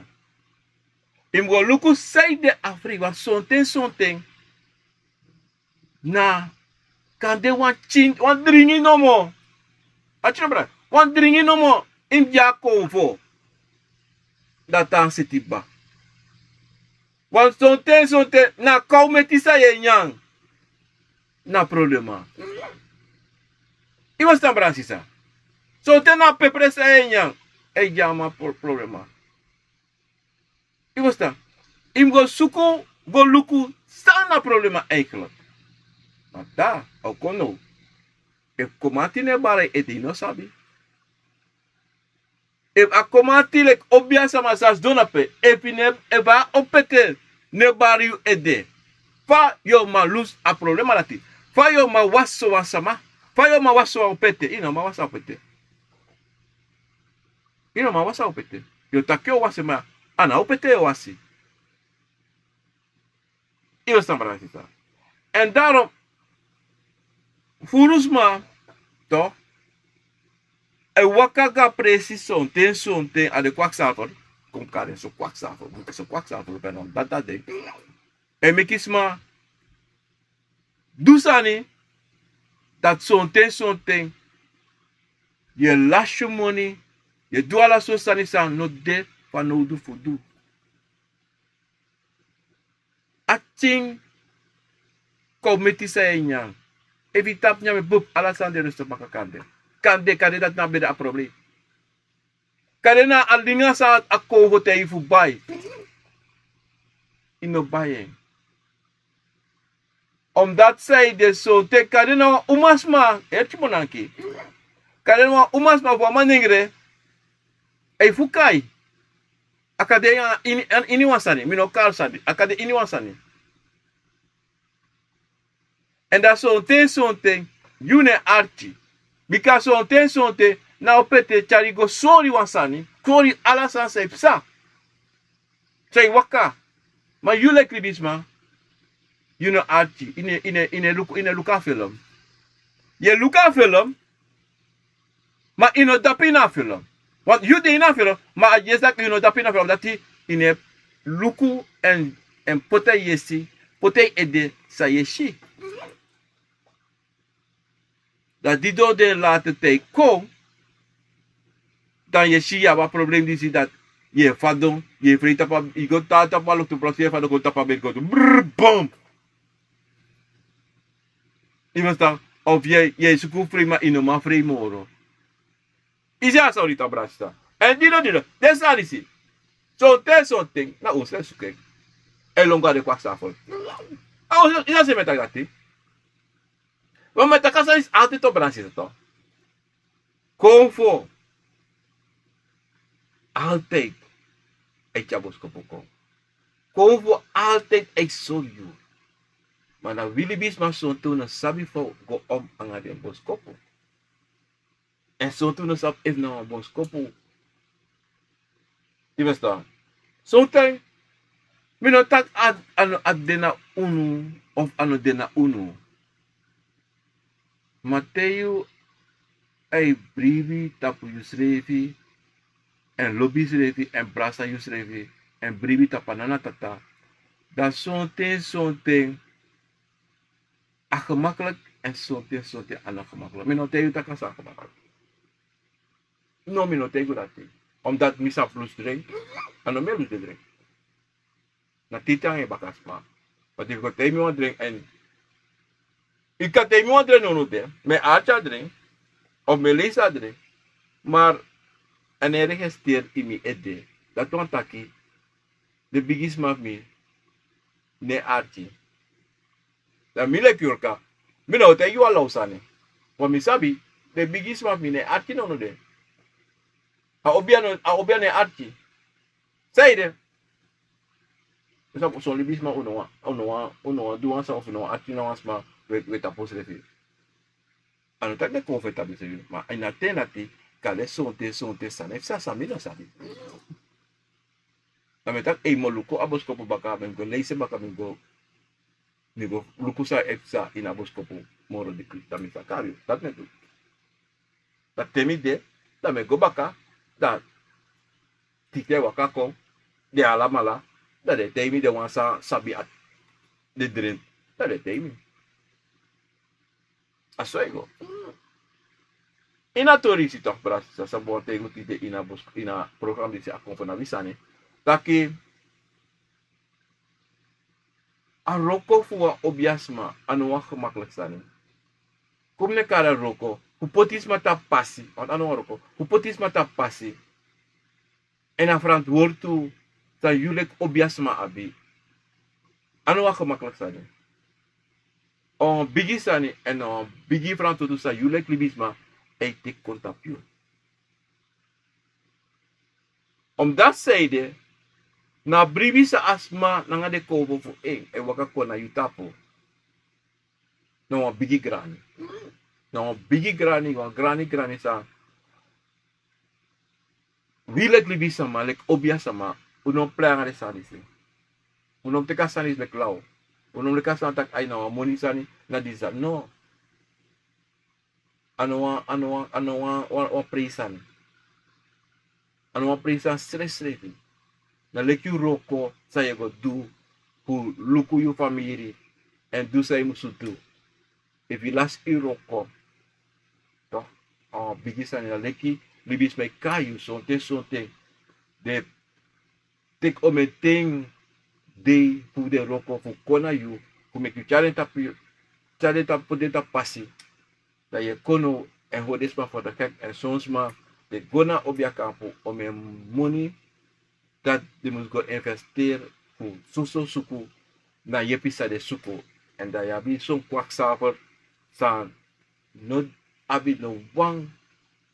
Yu mus go luku san yu de a frei, want sonten, sonten na kande wan tyin, wan dringi nomo. A tyin, bra, wan dringi nomo, yu mus de a konfo. Dati a seti kba. Want sonten, sonten na kaw meti san yu e nyan. Na problema. Yu e ferstan, brada, sisa? Sonten na pepre san yu e nyan, e gi a man pro-, problema. Yu e ferstan? Yu mus go suku, go luku san na problema eigenlijk. Ma dan a o kon now. Efu kromanti no e bari yu ede, yu no sabi. Efu a kromanti leki obiasma san sidon na pe, efu yu no e, efu a opete no e bari yu ede, fa yu o man lusu a problema dati? Fa yu o man wasi sowan sama? Fa yu o man wasi sowan opete? Yu no man wasi a opete. Yu no man wasi a opete. Yu o taki yu o wasi, ma a na opete yu o wasi. Yu e ferstan, brada, sisa? Èn daarom, furu sma, toch, e waka go a presi sonten, sonten, a den kwaksafer, kon kari en so kwaksafer, bika so kwaksafer, pe no dati a de. E meki sma du sani dati sonten, sonten yu e lasi yu moni, yu e du ala sortu sani san no de fanowdu fu du. A tyin, kon meti san yu e nyan. Efu yu tapu nyan, mi e bup, ala sani de rustig baka, kande. Kande, kande dati na bede a problem. Kande na a linga san a kon fu taigi yu fu bai, yu no bai en. Omdat san yu de sonten, kande na wan umasma, heri tyumonanki. Kande na wan umasma fu a manengre, a e fuka yu. A kan de ini, ini wan sani, mi no kari sani, a kan de ini wan sani. Èn dan sonten, sonten yu no e arki. Bika sonten, sonten na opete tyari yu go sori wan sani, sori ala sani san e psa, san e waka. Ma yu leki libisma, yu no arki, yu no, yu no, yu no e luku, yu no e luku a felon. Yu e luku a felon, ma yu no dapu ini a felon. Want yu de ini a felon, ma a yesi taki yu no dapu ini a felon, dati yu no e luku èn, èn poti a yesi, poti a ede san yu e si. Dan di den o de lati te yu kon, dan yu e si yu abi a problem disi, dati yu e fadon, yu e frei tapu a, yu go tan tapu a loktu, plotseling yu e fadon kon tapu a bed go du brrr, bom. Yu ferstan? Of yu e suku frei ma yu no man frei moro. Yu si a sori tan, brada, sisa. Èn dino dino den sani disi, sonten sonten na un srefi suku en. Èn lon go na den kwaksa fo. Yu no si mi e taki dati? Ma mi e taki a sani disi altid, brada, sisa, to. Kon fu altid e tyari boskopu kon. Kon fu altid e sori yu. Ma na wi libisma, sonten un no sabi fa un go om nanga den boskopu. Èn sonten un no sabi efu na wan boskopu. Yu ferstan? Sonten mi no taki a no de na unu of a no de na unu. Ma te yu e bribi tapu yusrefi, èn lobi yusrefi, èn brasa yusrefi, èn bribi tapu a nana tata, dan sonten sonten a gemaklik èn sonten sonten a no gemaklik. Mi no taigi yu taki a sa gemaklik. No, mi no taigi yu dati. Omdati mi sa lusu dren, a no mi e lusu den dren. Na titi nanga en bakasma. Ma efu yu go taigi mi wan dren, èn yu kan taigi mi wan dren, no, no de. Mi e arki a dren, of mi e leisi a dren. Ma a no e registeri ini mi ede. Dati wani taki den bigisma fu mi no e arki. Dan mi leki yorka, mi no o taigi yu a law sani. Ma mi sabi den bigisma fu mi no e arki, no, no de. A obiya no e arki. Sanede? Son libisma, un no wani du wan sani of un no wani arki na wan sma, we tapu unsrefi. A no taki den kon fu e tapu unsrefi, ma ini a ten dati, kande sonten sonten sani e psa san mi no sabi. Dan mi e taki, ei, mi o luku a boskopu baka, mi mus go leisi en baka, mi mus go luku san e psa ini a boskopu moro dikri, dan mi sa kari yu. Dati mi e du. Dan te mi de, dan mi e go baka, dan titi e waka kon, den alamala, dan den e taigi mi, den wan san sabi ati, den dren, dan den e taigi mi. A so e go. Ini a tori disi, tok, brada, sisa, san mi wani taigi unu tide ini a programa disi, a kon fu na wi sani, taki a wroko fu wan obiasma a no wan gemaklik sani. Kon mi no e kari a wroko fu poti sma tapu pasi, want a no wan wroko fu poti sma tapu pasi. Èn a ferantwortu san yu leki obiasma abi, a no wan gemaklik sani. A wan bigi sani, èn a wan bigi ferantwortu san yu leki libisma e teki kon tapu yu. Omdati sanede, na a bribi san a sma nanga den kowbo fu en e waka kon na yu tapu, na wan bigi grani. Na wan bigi grani, wan grani grani san wi leki libisma, leki obiasma, un no mus prei nanga den sani disi. Un no mus teki a sani disi leki law. Un no mus leki a sani taki ai na wan moni sani, na disi sani. No. A no wan, a no wan, a no wan, wan, wan prei sani. A no wan prei sani srefsrefi. Na leki yu wroko san yu e go du fu luku yu famiri èn du san yu musu du. Efu yu lasi yu wroko, tok, a wan bigi sani. Na leki libisma e kai yu sonten sonten. Den teki omeni ten dei fu den wroko fu kon na yu, fu meki yu tyari den tapu, tyari den tapu, poti den tapu pasi. Dan yu e kon now èn hori den sma fu a daki, èn son sma den go na obia kampu, omeni moni dati den mus go investeri fu soso suku na yepi san den suku. Èn dan yu abi son kwaksafer san no abi no wan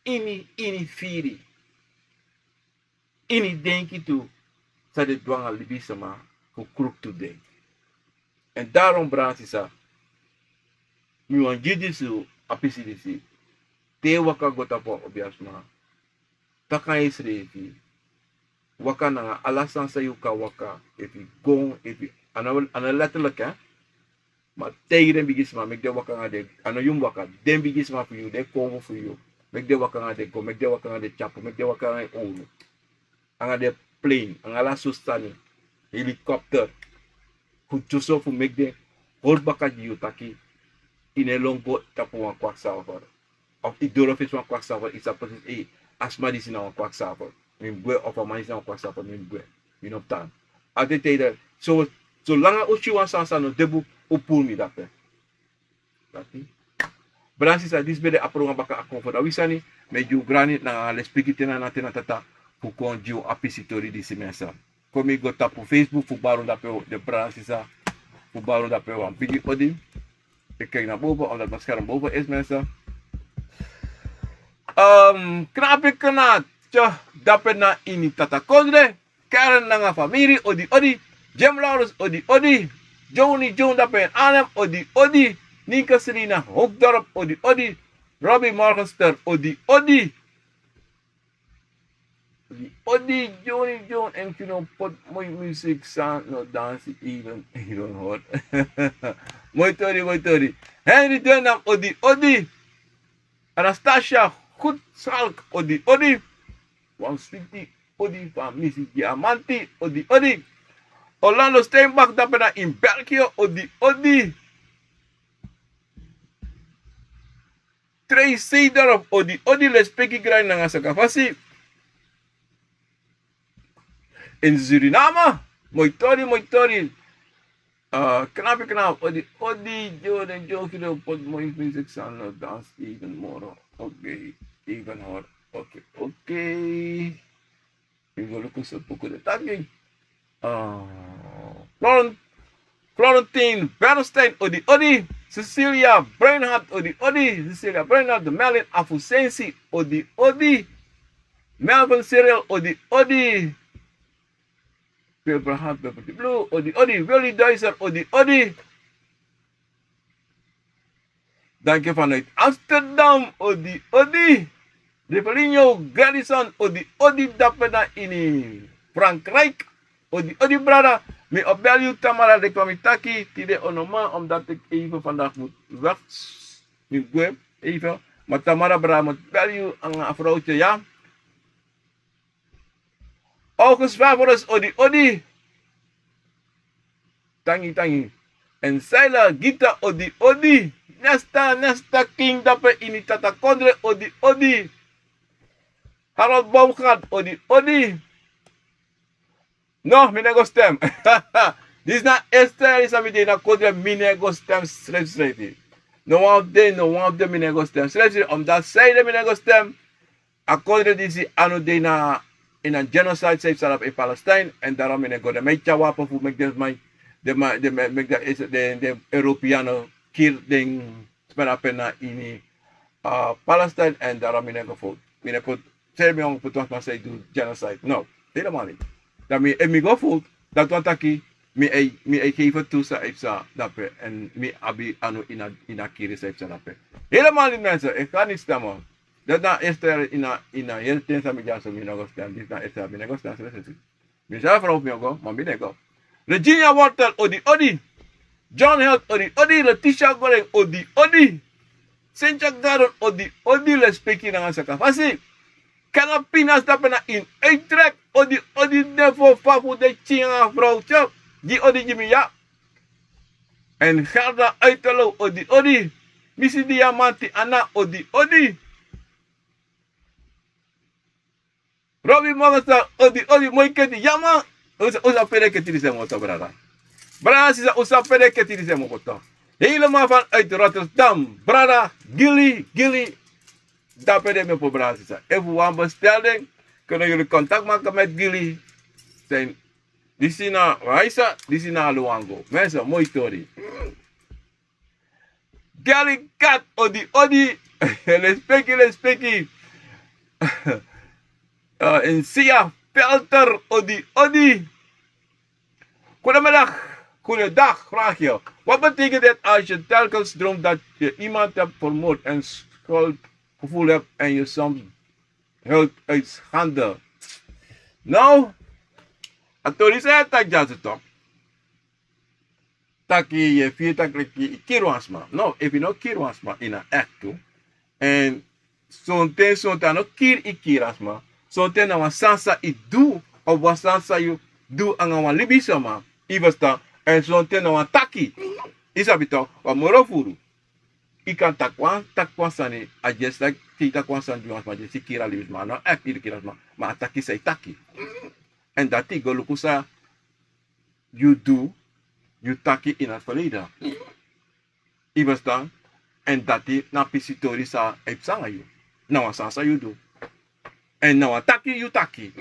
ini, ini firi, ini denki tu, san den du nanga libisma fu kruktu den. Èn daarom, brada, sisa, mi wani gi disi, a pisi disi. Te yu waka go tapu wan obiasma, taki nanga yusrefi, waka nanga ala sani san yu kan waka, efu yu gon, efu yu, a no, a no letterlijk, hè. Ma taigi den bigisma, meki den waka nanga den, a no yu mus waka, den bigisma fu yu, den kowbo fu yu, meki den waka nanga den gon, meki den waka nanga den tyapu, meki den waka nanga den owru, nanga den plane, nanga ala sortu sani, helikopter, fu dyoso fu meki den hori baka gi yu taki yu no e lon go tapu wan kwaksafer. Of yu doro fesi wan kwaksafer, yu sabi presisi, ei, a sma disi na wan kwaksafer, mi mus gwe, of a man disi na wan kwaksafer, mi mus gwe. Mi no mus tan. Ati tide, so, solanga un si wan sani san no de bun, un puru mi dape. Brada sisa, disi ben de a program baka a kon fu da wi sani. Mi e gi un grani nanga lespeki te na na te na tata fu kon gi un a pisi tori disi mensa. Kon mi go tapu Facebook fu bari un dape, den brada sisa, fu bari un dape wan bigi odi. E kijk na boven omdat mi scherm boven is, mensen. Ehm, knapi knaat, tja, dape na ini tata kondre. Karen nanga famiri, odi odi. Jim Lawrence, odi odi. Joni Jon dape in Arnhem, odi odi. Ninka Selina Hoogdorp, odi odi. Robbie Morgenster, odi odi. Odi Joni Jon, en kino pot moi muziek san no dansi even even hot. Moi tori, moi tori. Henry Denham, odi odi. Anastasia Goedschalk, odi odi. Wan switi odi fu a misi Diamanti, odi odi. Orlando Steinbach dape na in België, odi odi. Trei Seedorf, odi odi, lespeki grani nanga sakafasi. In Suriname, moi tori, moi tori. Ah, knapi knap, odi odi, Joe den Joe kide pot moi muziek san no dans even moro. Oké, even hor. Oké, oké. Mi go luku so puku de taki. Ah, Florent-, Florentine Bernstein, odi odi. Cecilia Breinhardt, odi odi. Cecilia Breinhardt, Melin Afusensi, odi odi. Melvin Cyril, odi odi. Pil Brahad, Pepper Blue, odi odi. Willy Deiser, odi odi. Danki vanuit Amsterdam, odi odi. Rivelinho Garrison, odi odi, dape na ini Frankrijk. Odi odi brada, mi o bel yu tamara, leki fa mi taki tide o no man, omdat ik even vandaag moet weg. Mi gwe even, maar tamara brada moet bel yu nanga a vrouwtje, ya. August Favorus, odi odi. Tangi tangi. En Saila Gita, odi odi. Nesta, Nesta King dape ini tata kondre, odi odi. Harold Baumgart, odi odi. No, mi no e go stem. Disi na eerste yari san mi de ini a kondre, mi no e go stem srefsrefi. No wan fu den, no wan fu den mi no e go stem srefsrefi, omdat san ede mi no e go stem. A kondre disi a no de ini a, ini a genocide san e psa dape in Palestine, en daarom mi no e go. Den man e tyari wapen fu meki den sma, den man, den man, meki den, den, den Europeanen kiri den sma dape na ini, ah, Palestine, en daarom mi no e go fu, mi no e poti, seri mi wan poti wan sma san e du genocide. No, helemaal niet. Dan mi, efu mi go fu, dati wani taki mi e, mi e geef tu san e psa dape, en mi abi anu ini a, ini a kiri san e psa dape. Helemaal niet mensen, ik ga niet stemmen. Dati na eerste yari ini a, ini a heri ten san mi dyaso mi no go stem, disi na eerste yari mi no go stem srefsrefi. Mi sa frow fu mi o go, ma mi no e go. Regina Wortel, odi odi. John Held, odi odi. Letitia Goring, odi odi. Cynthia Gardon, odi odi, lespeki nanga sakafasi. Kanga Pinas dape na in Utrecht, odi odi. Den fu fa fu den pikin nanga a vrouwtje, gi odi gi mi ya. En Gerda Uiterlo, odi odi. Misi Diamanti Anna, odi odi. Robbie Morgenstern, odi odi, moi keti, ya man. Un sa, un sa pede keti disi en moto, brada. Brada, sisa, un sa pede keti disi en moto. Helemaal vanuit Rotterdam, brada, Gilly, Gilly. Dape de mi opo, brada, sisa. Efu wan bestel den, kunnen jullie contact maken met Gilly. Zijn, disi na Raisa, disi na Luango. Mensen, moi tori. Gary Kat, odi odi. Lespeki, lespeki. Eh, Insia Pelter, odi odi. Goedemiddag, goedendag, vraag je. Wat betekent het als je telkens droomt dat je iemand hebt vermoord en schuldgevoel hebt en je soms huilt uit schande? Nou, a tori san e taki dyaso toch. Taki yu e firi taki leki yu kiri wan sma. No, efu yu no kiri wan sma, yu na act tu. Èn sonten, sonten a no kiri yu kiri a sma. Sonten na wan sani san yu du, of wan sani san yu du anga wan libisma. Yu ferstan? Èn sonten na wan taki. Yu sabi tok, wan moro furu. Yu kan taki wan, taki wan sani, a just like te yu taki wan sani gi wan sma, a just yu kiri a libisma. A no act yu kiri a sma, ma a taki san yu taki. Èn dati go luku san yu du, yu taki ini a verleden. Yu ferstan? Èn dati na pisitori san e psa nanga yu. Na wan sani san yu du. Èn na wan taki yu taki.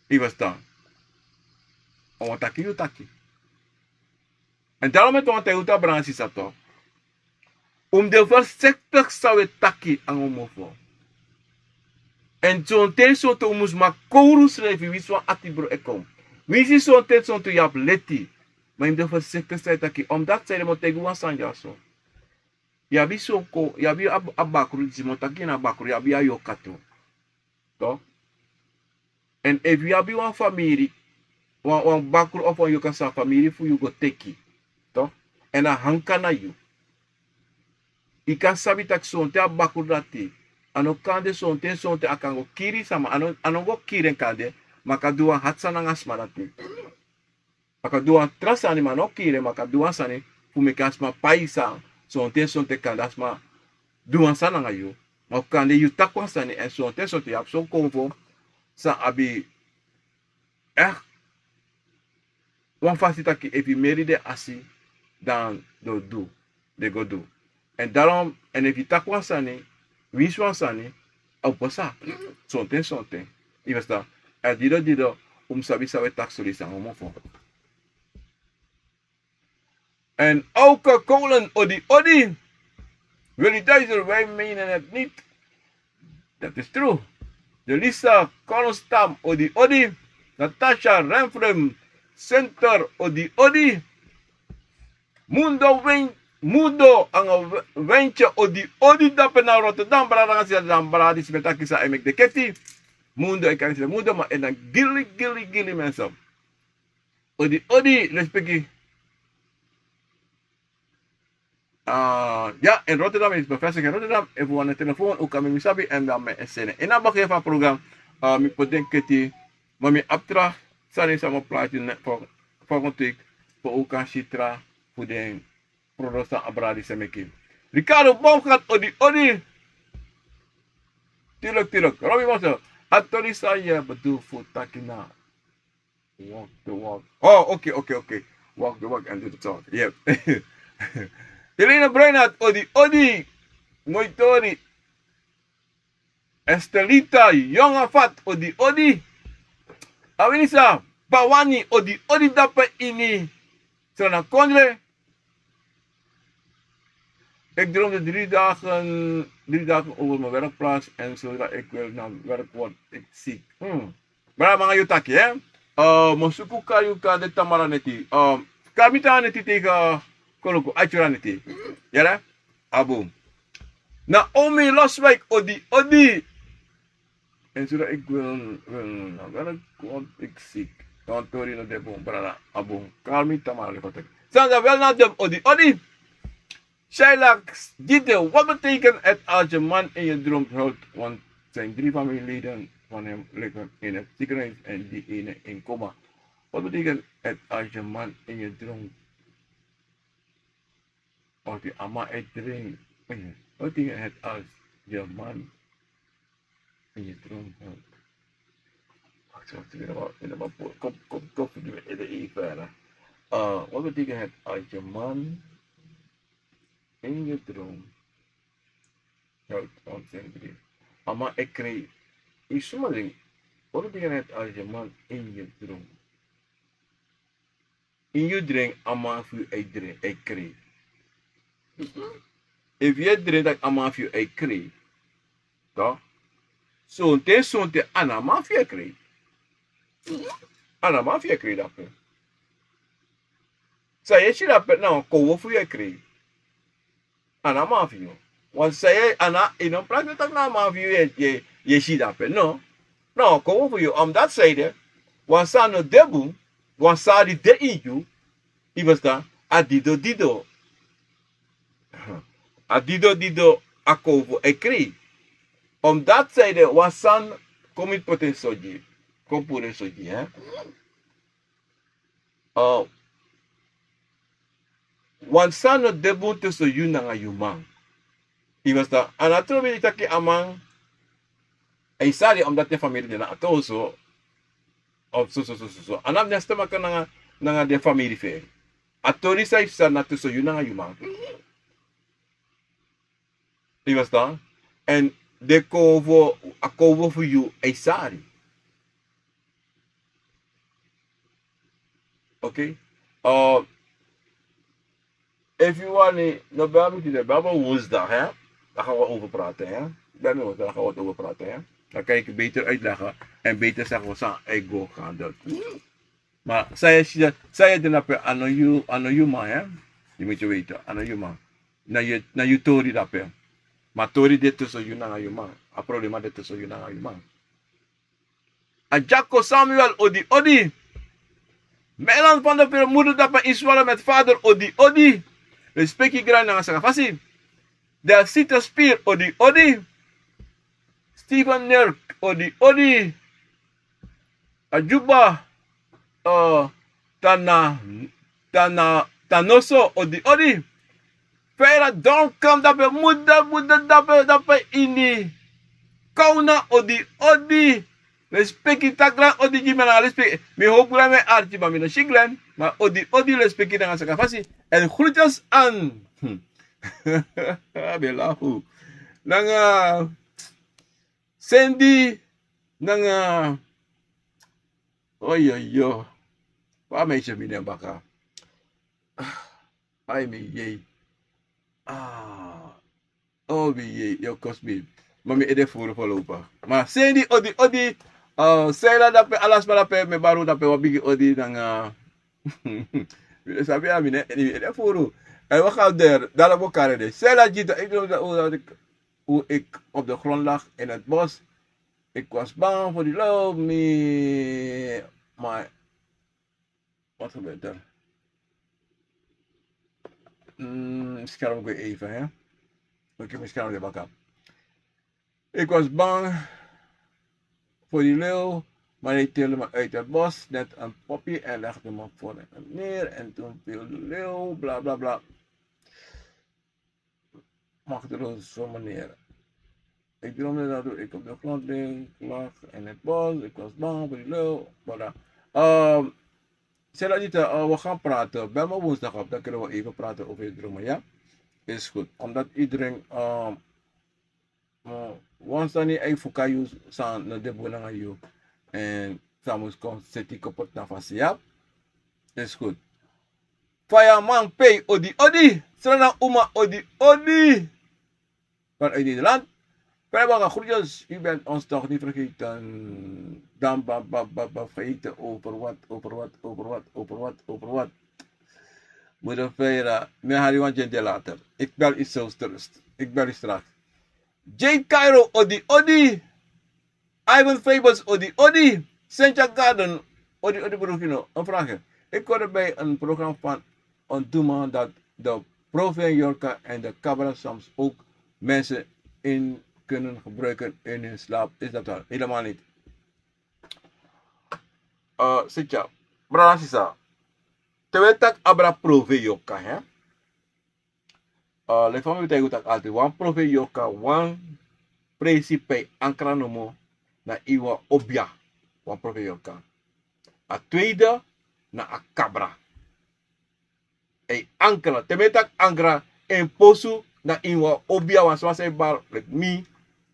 Yu e ferstan? Na wan taki yu taki. Èn daro meti wan taigi un tu a brada sisa tu. Un mus de fersektigi san un e taki nanga un mofo. Èn sonten sonten un mus makowru unsrefi winsi wan ati bron e kon. Winsi sonten sonten yu abi leti. Ma yu mus de fersektigi san yu e taki. Omdati san yu de, mi o taigi un wan sani dyaso. Yu abi son kon, yu abi a, a bakru disi, mi o taki na bakru, yu abi a yoka tu. Toch? Èn efu yu abi wan famiri, wan, wan bakru of wan yoka san famiri fu yu go teki. Toch? Èn a hanka na yu. Yu kan sabi taki sonten a bakru dati, a no kan de sonten sonten a kan go kiri sama, a no, a no go kiri en kande, ma a kan du wan hati sani nanga a sma dati. A kan du wan tra sani, ma a no kiri en, ma a kan du wan sani fu meki a sma pai san, sonten sonten kande a sma du wan sani nanga yu. Ma fu kande yu taki wan sani èn sonten sonten yu abi son konfo san abi echt wan fasi taki efu yu meri den asi, dan den o du, den go du. Èn darom, èn efu yu taki wan sani, winsi wan sani, a o pasa sonten sonten. Yu e ferstan? A dido dido un mus sabi san un e taki sori san un mofo. En Auke Kolen, odi odi. Willy Duizer, wij menen het niet. Dat is true. Delisa Kornstam, odi odi. Natasha Renfrem Center, odi odi. Mundo Win, Mundo anga Wentje, odi odi dape na Rotterdam, brada nanga sisa, dan brada disi ben taki san e meki den keti. Mundo, e kan sisa Mundo, ma en na gili, gili, gili mensen. Odi odi, respeki. Ah, ya, en Rotterdam is bevestigd in Rotterdam. Efu wan na telefoon, un kan mi sabi en dan mi e seni. En dan begin van program, ah, mi poti den keti, ma mi abi tra sani san mi o prati fu, volgende week, fu un kan si tra fu den prodo san a brada disi e meki. Ricardo Baumgart, odi odi. Tuurlijk, tuurlijk. Robbie Monster, a tori san yu e bedoel fu taki na walk the walk. Oh, oké, oké, oké. Walk the walk and do the talk. Yep. Elena Breinat, odi odi. Moi tori. Estelita, Yonga Fat, odi odi. Awinisa Bawani, odi odi dape ini Sranankondre. Ik droomde drie dagen, drie dagen over mijn werkplaats en zodra ik wil naar werk word ik ziek. Hmm. Brada, mi nanga yu taki, hè? Eh, mi o suku kari yu kan de Tamara neti. Eh, kari mi Tamara neti tegen Koloku, Atyura neti. Yere? A bun. Naomi Loswijk, odi odi. En zodra ik wil, wil naar werk word ik ziek. Dan tori no de bun, brada. A bun. Kari mi Tamara, lekker taki. Sandra Welnadem, odi odi. Sheila Dieter, wat betekent het als je man in je droom huilt? Want zijn drie familieleden van hem liggen in het ziekenhuis en die ene in coma. Wat betekent het als je man in je droom, of die ama e dream? Wat betekent het als je man in je droom huilt? Wacht, wacht, ik ben helemaal, ik ben helemaal voor. Kom, kom, kom, ik ben even verder. Eh, wat betekent het als je man in je droom huilt? Ontzettend drie. Ama e krei. Yu suma dringi. Wat betekent het als je man in je droom? In yu dringi, a man fu yu e dringi, e krei. Efu yu e dringi, dan a man fu yu e krei. Toch? Sonten, sonten, a no a man fu yu e krei. A no a man fu yu e krei dape. San yu e si dape na wan kownu fu yu e krei. A no a man fu yu. Wan san yu e, a no, yu no prakseri taki na a man fu yu yu e, yu e, yu e si dape. No. Na wan kownu fu yu. Omdati san ede, wan sani no de bun, wan sani de ini yu, yu e ferstan, a dido dido. A dido dido a kownu e krei. Omdati san ede, wan sani kon miti poti en sori yu. Kon puru en sori yu, hè. Oh. Wan sani no de bun tusun yu nanga yu man. Yu e ferstan? A no trobi taki a man e sari omdati den famiri de na a tori so. Of so, so, so, so, so. A no abi nen stomach nanga, nanga den famiri fu en. A tori san yu e sari na tusun yu nanga yu man. Yu verstaan? En de kovo, a kovo fu yu e sari. Oké. Efu yu wani, no, bel mi tide, bel mi woensdag, hè? Dan gaan we over praten, hè? Bel mi woensdag, dan gaan we het over praten, hè? Dan kan ik beter uitleggen en beter zeggen we san e go gaan doen. Maar zij is, zij is de nape, ano you, ano you man, hè? Je moet je weten, ano you man. Na je, na je tori dape. Maar tori dit tussen you na you man. A problema dit tussen you na you man. A Jaco Samuel odi odi. Meilan van de Vermoeden dape Iswala met vader odi odi. Respecti gran nanga saka fasi. Del City Spier odi odi. Steven Nurk odi odi. A Juba, uh, Tana, Tana, Tanoso odi odi. Fera don kam dape muda muda dape dape ini. Kauna odi odi. Respecti tak' gran odi gi mi na respecti. Mi hopu gran mi e arki ma mi no si glen. Ma odi odi respecti nanga saka fasi. En groetjes aan. Belafu. Nanga Sandy nanga. Oyoyo. Fa a meisje mi nen baka? Ai mi yei. Ah. O mi yei, yu o kosi mi. Ma mi ede furu folopa. Ma Sandy odi odi. Uh, Saila dape, ala sma dape, mi e bari un dape wan bigi odi nanga. Mi no sabi a mi nen, mi ede furu. Ai, waka der, dala bo kari de. Saila Gita, ik geloof dat, dat ik, hoe ik op de grond lag in het bos. Ik was bang voor die leeuw, mi-, maar wat gebeurt er? Mm, scherm weer even, hè? Oké, mijn scherm weer bak op. Ik was bang voor die leeuw, maar hij tilde me uit het bos, net een poppy, en legde me voor hem neer. En toen viel de leeuw, bla bla bla. Machteloos zo meneer. Ik droomde dat ik op de grond lig, lag in het bos. Ik was bang voor die leeuw. Voilà. Ehm, Stel dat niet, eh, we gaan praten. Bel me woensdag op, dan kunnen we even praten over je dromen, ja? Is goed. Omdat iedereen, ehm, eh, wan sani e fuka yu san no de bun nanga yu. En san mus kon seti kon poti na fasi, ya? Is goed. Fireman Pei, odi odi. Srana Uma, odi odi. Vanuit Nederland. Pei Baka, groetjes. U bent ons toch niet vergeten. Dan ba, ba, ba, ba, vergeten over wat, over wat, over wat, over wat, over wat. Moeder Veira, mi hari wan djente later. Ik bel u zo straks. Ik bel u straks. Jade Cairo, odi odi. Ivan Fables, odi odi. Sentia Garden, odi odi, broer Gino. Een vraagje. Ik hoorde bij een programma van een doeman dat de profe yorka en de kabra soms ook mensen in kunnen gebruiken in hun slaap. Is dat wel? Helemaal niet. Eh, Sentia, brada sisa. Te wi e taki abra profe yorka, hè? Eh, leki fa mi taigi un taki altide, wan profe yorka, wan presi pe a e ankra nomo na ini wan obia, wan profe yorka. A tweede na a kabra. A e ankra, te mi e taki ankra, en posu na ini wan obia, wan sma san e bari leki mi,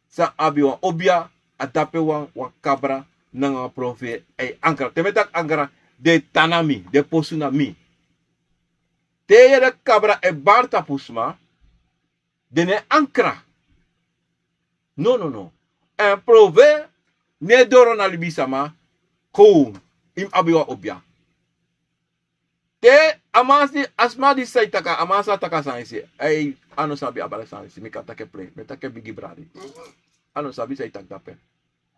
san abi wan obia, a dape wan, wan kabra nanga wan profe, a e ankra. Te mi e taki ankra, den e tan na mi, den e posu na mi. Te yu yere kabra e bari tapu sma, den no e ankra. No, no, no. En profe no e doro na libisama, kon, yu mus abi wan obia. Te a man si, a sma di sa e taki, a man sa taki a sani disi, ei, a no sabi abra sani disi, mi kan taki en plen, mi e taki en bigi bradi. A no sabi san yu taki dape.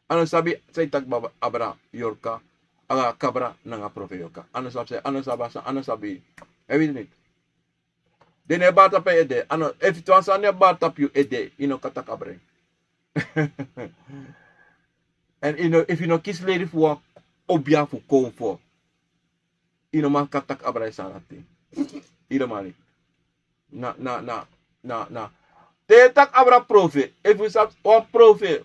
A no sabi san yu taki baba, abra yorka, a kabra nanga profe yorka. A no sabi san, a no sabi san, a no sabi. Hij weet het niet. Den no e bari tapu en ede. A no, efu wan sani no e bari tapu yu ede, yu no kan taki abra en. En yu no, efu yu no kisi leri fu wan obia fu kon fu, yu no man kan taki abra en sani dati. Yu no man. Na, na, na, na, na. Te yu e taki abra profe, efu yu sabi wan profe,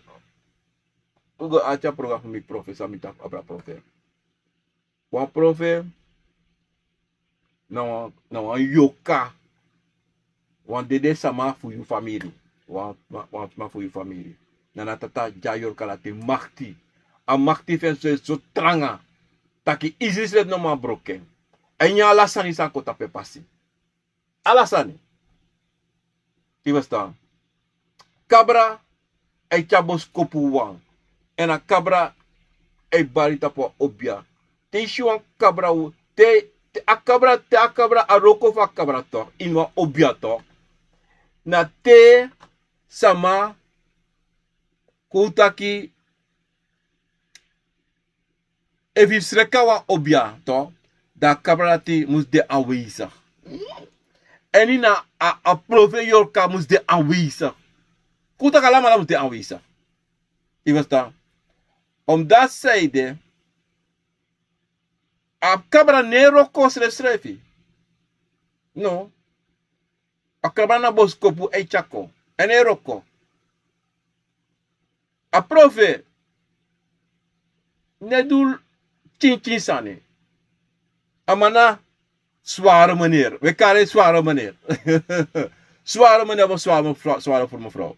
un go arki a program fu mi profe, san mi taki abra profe. Wan profe na wan, na wan yorka, wan dede sama fu yu famiri. wan sma fu yu famiri. Na na tata dyayorka lati makti. A makti fu en so e so tranga taki isri srefi no man broken. En nyan ala sani san kon tapu e pasi. Ala sani. Yu festan? Kabra e tyari boskopu wan. Èn a kabra e bari tapu wan obia. Te yu si wan kabra, te a kabra te a kabra a wroko fu a kabra tok' ini wan obia tok', na te sama kon taki efu yu sreka wan obia tok', dan a kabra dati mus de anwesigi. Èn ini a a profeiti yorka mus de anwesigi. Kon taki alamala mus de anwesigi. Yu festan? Omdati san ede, a kabra no e wroko srefsrefi. No. A kabra na boskopu e tyari kon. Èn e wroko. A profeiti no e du tyintyin sani. A man na sware meneri, wi e kari en sware meneri. Sware meneri fu sware fu mefrow.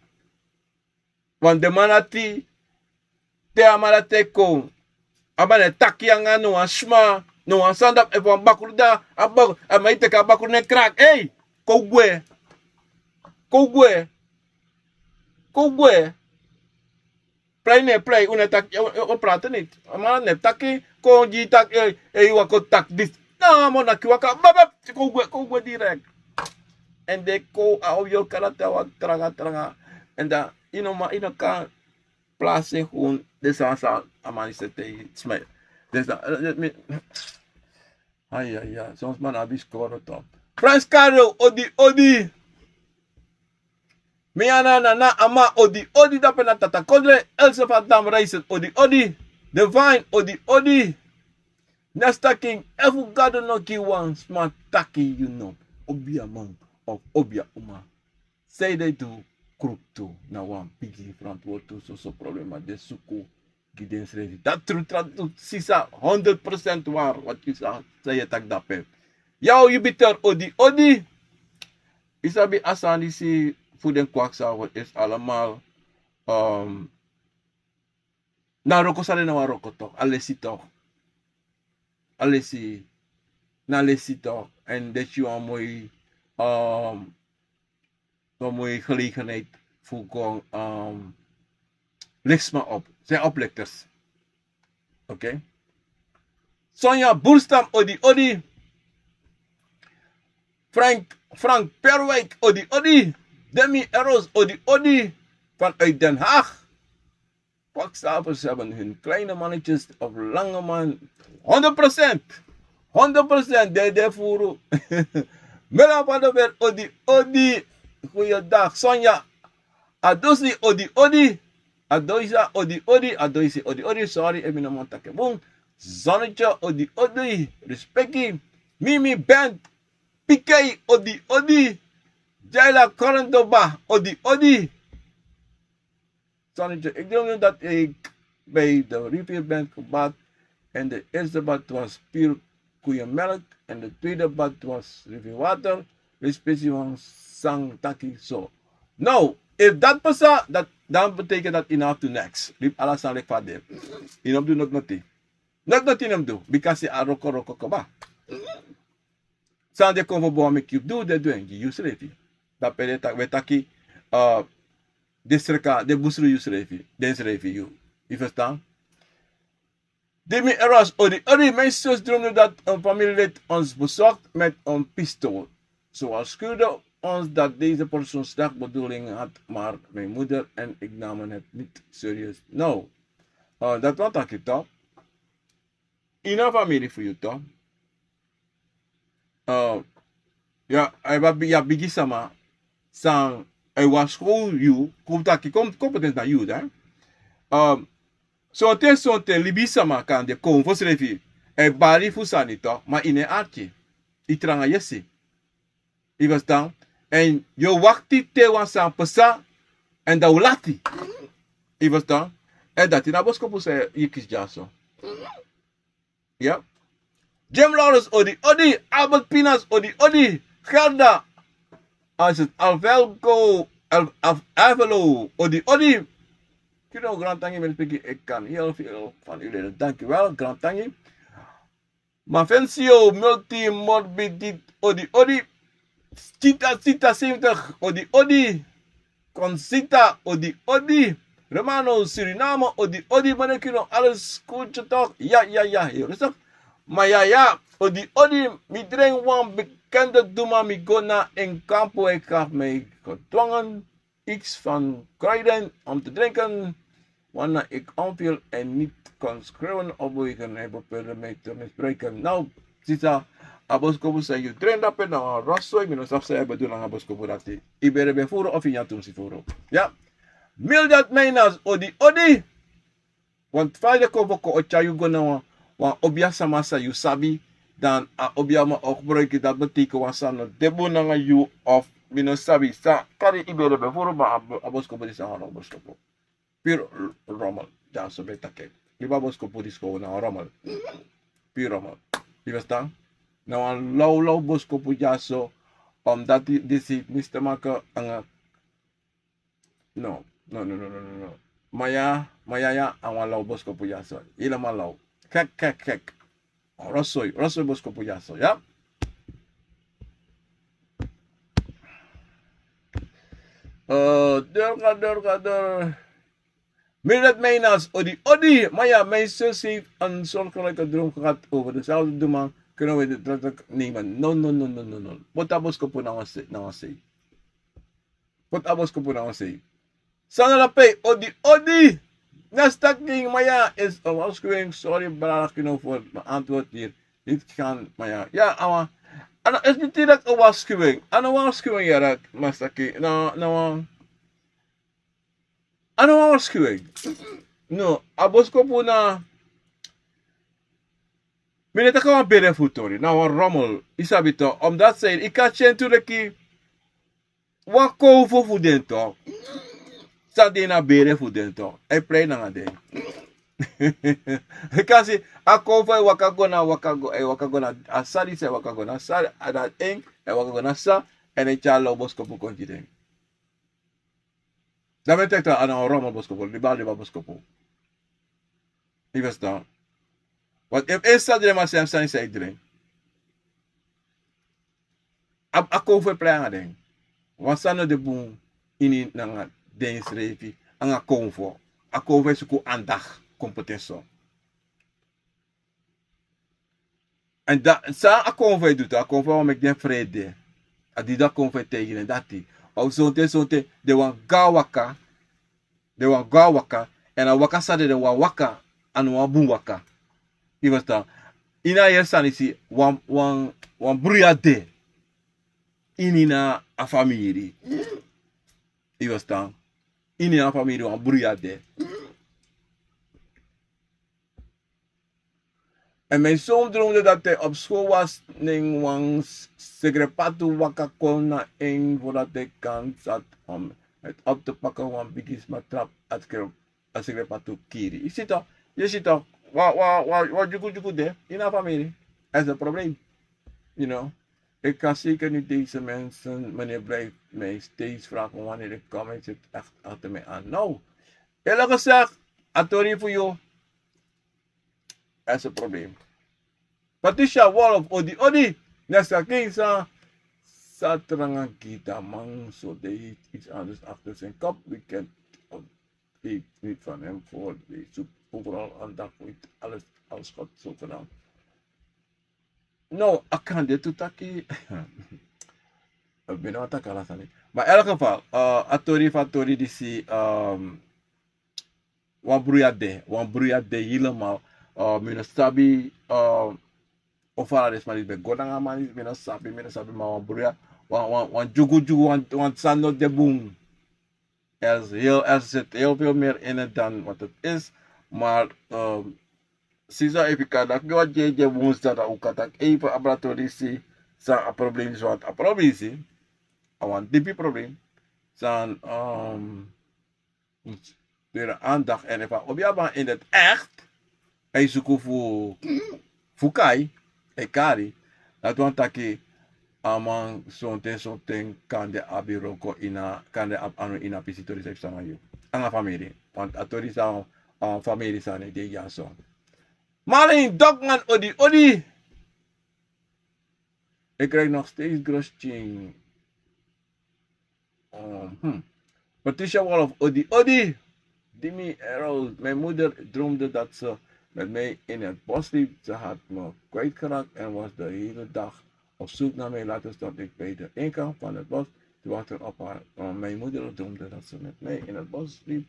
Wan den man dati, te a man dati e kon, a man e taki nanga no wan sma, no wan sani dati efu wan bakru dati, a man e teki a bakru ne krak ei, kon gwe. Kon gwe. Kon gwe. Prei ne prei un ne taki un prati niti. A man ne taki kon gi taki, ei wan kon taki disi. Na a man naki waka babab. Kon gwe kon gwe direkt. Èn den kon a obi yorka dati a wan tranga tranga. Èn dan yu no man yu no kan plasi en gun den sani san a man disi e tei. Sma. Den sani. Ai ai ai son sma na abi skoro top. Prince Carlo odi odi. Mi ana na na ama odi odi dape na tata kodre. Else fa dam reisen odi odi. Divine odi odi. Nesta king efu gado no gi wan sma taki yu no obi a man of obi a uma. San yu de du kruktu na wan bigi frantwortu soso problema de suku gi densrefi dati tru tra tu sisa honderd procent wari wati yu sa san yu e taki dape. Yaw yu biter odi odi. Yu sabi a sani disi fu den kwaksa fu esi alamal. Na wroko san den na wan wroko tok' a lesi tok'. A lesi na lesi tok' èn deti wan moi wan moi gelegenheid fu kon leki sma op. Zijn oplichters. Oké. Sonja burstam odi odi. Frank frank perwijk odi odi. Demi eros odi odi. Vanuit den haag. Kwakzalvers hebben hun kleine mannetjes of lange man. Honderd procent. Honderd procent dede furu. Mela padober odi odi. Goeiedag sonja. Adosi odi odi. Adoisa odi odi adoisi odi odi sorry ebi no man taki bun. Zonnetje odi odi. Respeki. Mimi band. Pikei odi odi. Jaila korondoba odi odi. Sannetje, ik deel nu dat ik bij de rivier ben gebaat en de eerste bad was puur koeienmelk en de tweede bad was rivierwater. Respectie van sang taki so. Nou, if dat pasa, dat, dan betekent dat enough to next. Liep alles aan ik vader. Enough to not noti. Not noti nem do. Because a roko roko koba. San den kon fu bon meki yu du den du en gi yu srefi. Dape den taki we taki den sreka den busru yu srefi den srefi yu. Yu ferstan? Dimi eros odi odi mijn zus droomde dat een familielid ons bezocht met een pistool. Zoals schuurde ons dat deze persoon slecht bedoelingen had, maar mijn moeder en ik namen het niet serieus. Nou, dat want aki toch. Ina famiri fu yu to. Ya a bigi sama san a waskon yu kon taki kon potenti na yu dan. Sonten sonten libisama kan de kon fosrefi a bari fu sani to ma ina en arki. Yu tranga yesi. Yu ferstan? Èn yu o wakti te wan sani pasa. Èn dan o lati. Yu ferstan? Èn dati na boskopu san yu kisi dyaso. Ya. Jim lawrence odi odi. Albert pinas odi odi. Gerda. Alvelko. Avelo, odi odi. Kino, grantangi, mi e piki, ik kan heel veel van u leren. Dank u wel, grantangi. Mafensio, multimorbidit, odi odi. Sita sita zeventig, odi odi. Consita, odi odi. Romano, Suriname, odi odi. Manekino, alles goed toch? Ja, ja, ja, heel rustig. Maar ja, ja, odi odi. Mi drink wan bekende duma, mi go na een kampo, hij gaf mij gedwongen iets van kruiden om te drinken, waarna ik omviel en niet kon schreeuwen of bewegen. Hij probeerde mij te misbruiken. Nou, sisa, a boskopu san yu drink dape na wan rotzooi, mi no sabi san yu e bedoel nanga a boskopu dati. Yu bere ben furu of yu nyan tumsi furu? Ya. Mildred Meinas, odi odi. Want fa yu de kon fu kon o tyari yu go na wan, wan obiasma san yu sabi, dan a obiasma o gebruiki, dati betekent wan sani no de bun nanga yu of mi no sabi san. Kari yu bere ben furu, ma a bo-, a boskopu disi na wan boskopu. Pure rommel. Dyaso ben taki. Libi a boskopu disi kon na wan rommel. Pure rommel. Yu verstaan? Na wan lawlaw boskopu dyaso, omdat di-, disi miste maken nanga No, no, no, no, no, no, no. Maya, Maya, ya, a wan law boskopu dyaso. Helemaal law. Gek, gek, gek. Rotzooi, rotzooi boskopu dyaso, ya. Eh, door, ga door, ga door. Mildred Meinas, odi, odi. Maar ja, mijn zus heeft een soortgelijke droom gehad over dezelfde doelman. Kunnen we dit letterlijk nemen? No, no, no, no, no, no. Poti a boskopu na wan sei, na wan sei. Poti a boskopu na wan sei. Sandra Pei, odi, odi. Nesta King, maar ja, is een waarschuwing. Sorry, brada, ik voor mijn antwoord hier niet gaan, maar ja. Ja, awa. Ano, is niet direct een waarschuwing. Ano, waarschuwing, ja, dat, Master King. No, no, ano, waarschuwing. No, a boskopu na. Mi no e taki wan bere fu tori, na wan rommel. Yu sabi toch, omdat zij, yu kan tyari en tu leki wan kowfo fu den toch. San de na bere fu den toch. A e prei nanga den. Yu kan si, a kowfo e waka go na, waka go, e waka go na, a sani san e waka go na, sani, a dati en, e waka go na san, èn e tyari a law boskopu kon gi den. Dan mi e taki taki a na wan rommel boskopu, liba, liba boskopu. Yu verstaan? Want efu en sani drink, ma sani san yu sani drink. A, a kowfo e prei nanga den. Wan sani no de bun ini nanga den srefi, nanga kowfo. A kowfo e suku andak, kon poti en so. Èn dan, san a kowfo e du tu, a kowfo wani meki den frede. A di a kowfo e taigi den dati. Of sonten, sonten, den wani go na waka, den wani go na waka, èn a waka san den wani waka, a no wan bun waka. Yu verstaan? Ini a yere sani si, wan, wan, wan bruya de. Ini na a famiri. Yu verstaan? Ini na a famiri wan bruya de. En mijn zoon droomde dat hij op school was, neng wan s-, segrepatu waka kon na en voordat hij kan zat om het op te pakken, wan bigisma trap at kre-, a segrepatu kiri. Je ziet toch, je ziet toch, wa, wa, wa, wa, juku, juku de, in a family. Dat is een probleem. You know. Ik kan zeker niet deze mensen, meneer blijft mij steeds vragen wanneer ik kom, hij zit echt achter mij aan. Nou, eerlijk gezegd, a tori fu yu, dat is een probleem. Patricia Wolf, odi, odi. Nesta King sa, sa tranga gita man, so de iets anders achter zijn kop. Weekend, ik niet van hem voor. Hij zoekt overal aandacht, weet alles, alles gaat zo gedaan. No, a kan de tu taki. Mi no wani taki ala sani. Maar in elk geval, eh, a tori fu a tori disi, ehm, wan bruya de, wan bruya de helemaal. Eh, mi no sabi, eh, of ala den sma disi ben go nanga a man disi, mi no sabi, mi no sabi, ma wan bruya, wan, wan, wan dyugu dyugu, wan, wan sani no de bun. Er is heel, er zit heel veel meer in het dan wat het is. Maar, ehm, sisa, efu yu kan naki wan dyedye woensdag, dan un kan taki even abra tori disi san a probleem disi, want a probleem disi, a wan dipi probleem. San, ehm, mus bere aandacht. En efu a obiaman in het echt, a e suku fu, fu kai, a e kari. Dati wani taki, a man sonten sonten kande abi wroko ini a, kande abi anu ini a pisi tori san e psa nanga yu, nanga famiri. Want a tori san, a famiri sani de dyaso. Marlin Dogman, odi odi. Ik krijg nog steeds grosting. Ehm, hmm. Patricia Wolf, odi odi. Dimi Errol, mijn moeder droomde dat ze met mij in het bos liep. Ze had me kwijtgeraakt en was de hele dag op zoek naar mij. Later stond ik bij de ingang van het bos te wachten op haar. Eh, mijn moeder droomde dat ze met mij in het bos liep.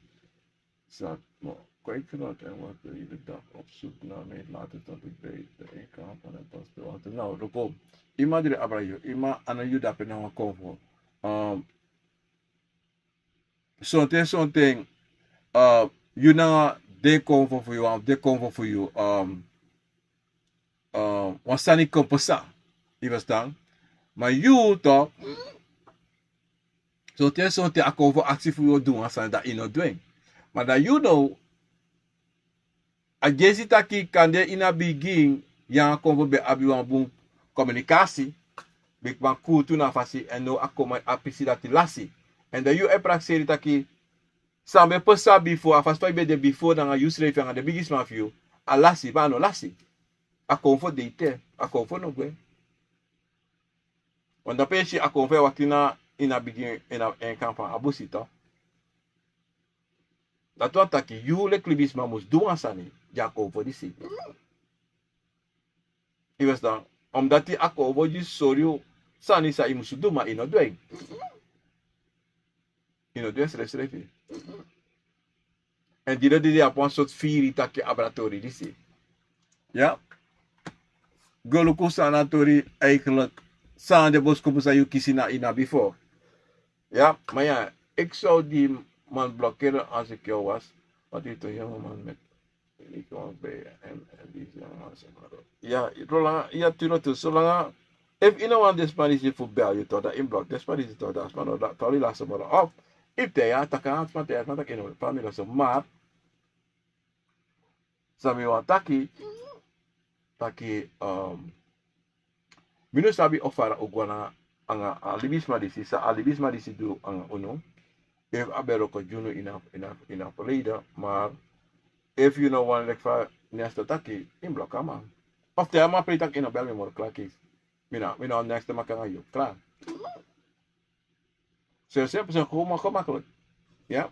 Ze had me kwijtgeraakt en was de hele dag op zoek naar mij. Later stond ik bij de ingang van het bos te wachten. Nou, Roko, ima diri abra yu, ima ana yu dape na wan konfo. Ehm, sonten sonten, eh, yu nanga den konfo fu yu, of den konfo fu yu, ehm, eh, wan sani kon pasa. Yu verstan? Ma yu toch, sonten sonten a konfo aksi fu yu o du wan sani, dan yu no du en. Ma dan yu no, a dyesi taki kande ini a bigin yu nanga konfo ben abi wan bun komunikasi, ben kman kuutu na a fasi, èn now a kon a pisi dati lasi. Èn dan yu e prakseri taki san ben pasa bifo, a fasi fa yu ben de bifo nanga yusrefi nanga den bigisma fu yu, a lasi, ma a no lasi. A konfo de ete, a konfo no gwe. Wan dape yu si a konfo e wakti na ini a bigin, ini a enkan fu a busi, toch. Dati wani taki yu leki libisma mus du wan sani gi a konfo disi. Yu verstan? Omdati a konfo disi sori yu sani san yu musu du, ma yu no du en. Yu no du en srefsrefi. Èn di den dede abi wan sortu firi taki abra tori disi. Ya. Go luku san na tori, eigenlijk san den boskopu san yu kisi na ini a bifo. Ya, maar ja, ik zou die man blokkeren als ik jou was. Wat heeft een jongeman met, ik woon bij hem en die is helemaal zo maar. Ja, zolang, ja, tuurlijk, dus zolang, if yu no wani den sma disi fu bel yu toch, dan yu blok den sma disi toch, dan sma no, dan toli lasi moro. Of, if te ya, taki a sma te ya, sma taki no, famiri so, maar, san mi wani taki, taki, um, mi no sabi o fara o go na anga a libisma disi, san a libisma disi du anga unu. Efu a ben wroko gi unu ini a, ini a, ini a verleden, maar efu yu no wani, leki fa Nesta taki, yu blok a man. Of te a man prei taki yu no bel mi moro, klaar, kisi. Mi no, mi no, Nesta maki anga yu, klaar. Zo simpel, zo gewoon, maar gemakkelijk. Ja.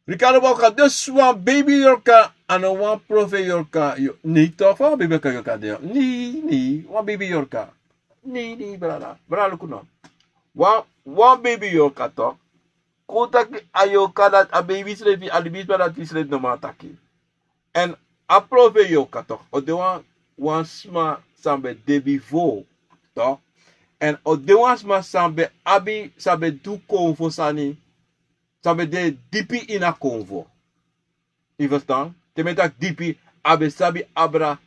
Ricardo Bauka, dus wan baby yorka, a no wan profe yorka, yo, nee toch, wan baby yorka, yorka de. Nee, nee, wan baby yorka. Nee, nee, brada. Brada, luku no. Wan, wan baby yorka toch. Kon taki a yorka dati, a baby srefi, a libisma dati srefi no man taki. Èn a profe yorka toch, o de wan, wan sma san ben de bifo, toch. Èn o de wan sma san ben abi, san ben du konfo sani, san ben de dipi ini a konfo. Yu verstan? Te mi e taki dipi, a ben sabi abra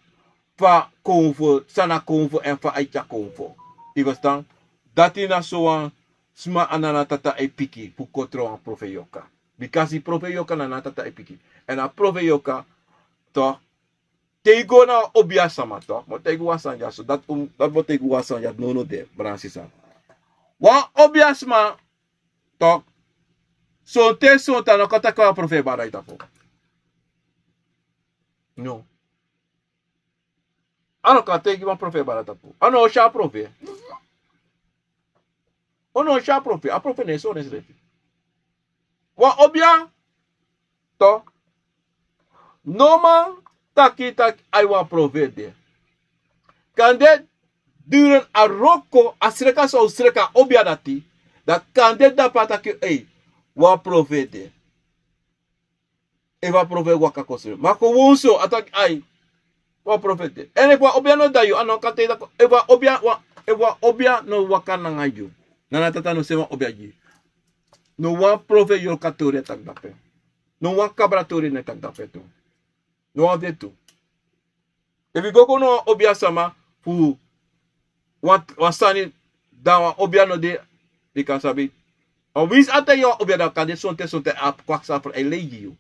fa konfo, san na konfo èn fa a e tyari konfo. Yu verstan? Dati na so wan sma a Nana Tata e piki fu kon tron wan profe yorka. Bikasi profe yorka na Nana Tata e piki. Èn a profe yorka, toch, te yu go na wan obia sama, toch, mi o taigi wan sani dyaso, dati, um, dati mi o taigi wan sani dya, no, no de, brada, sisa. Wan obia sma, toch, sonten sonten a no kan taki wan profe bada yu tapu. No. A no kan taigi wan profe bada tapu. A no o si a profe. O no o si a profe, a profe no e sori ensrefi. Wan obia, toch, no man taki taki ai wan profe de. Kande duren a wroko, a sreka san o sreka a obia dati, dan kande dape a taki, ei, wan profe de. Efu a profe waka kon srefi. Ma kon wowsu, a taki ai, wan profe de. Èn efu wan obia no de na yu, a no kan taigi taki, efu wan obia, wan, efu wan obia no waka nanga yu, Nana Tata no seni wan obia gi yu. No wan profe yorka tori e taki dape. No wan kabra tori no e taki dape tu. No wan fu den tu. Efu yu go kon na wan obia sama fu wan, wan sani, dan wan obia no de, yu kan sabi. A winsi a taigi yu wan obia, dan kande sonten sonten a kwakzalver e lei gi yu.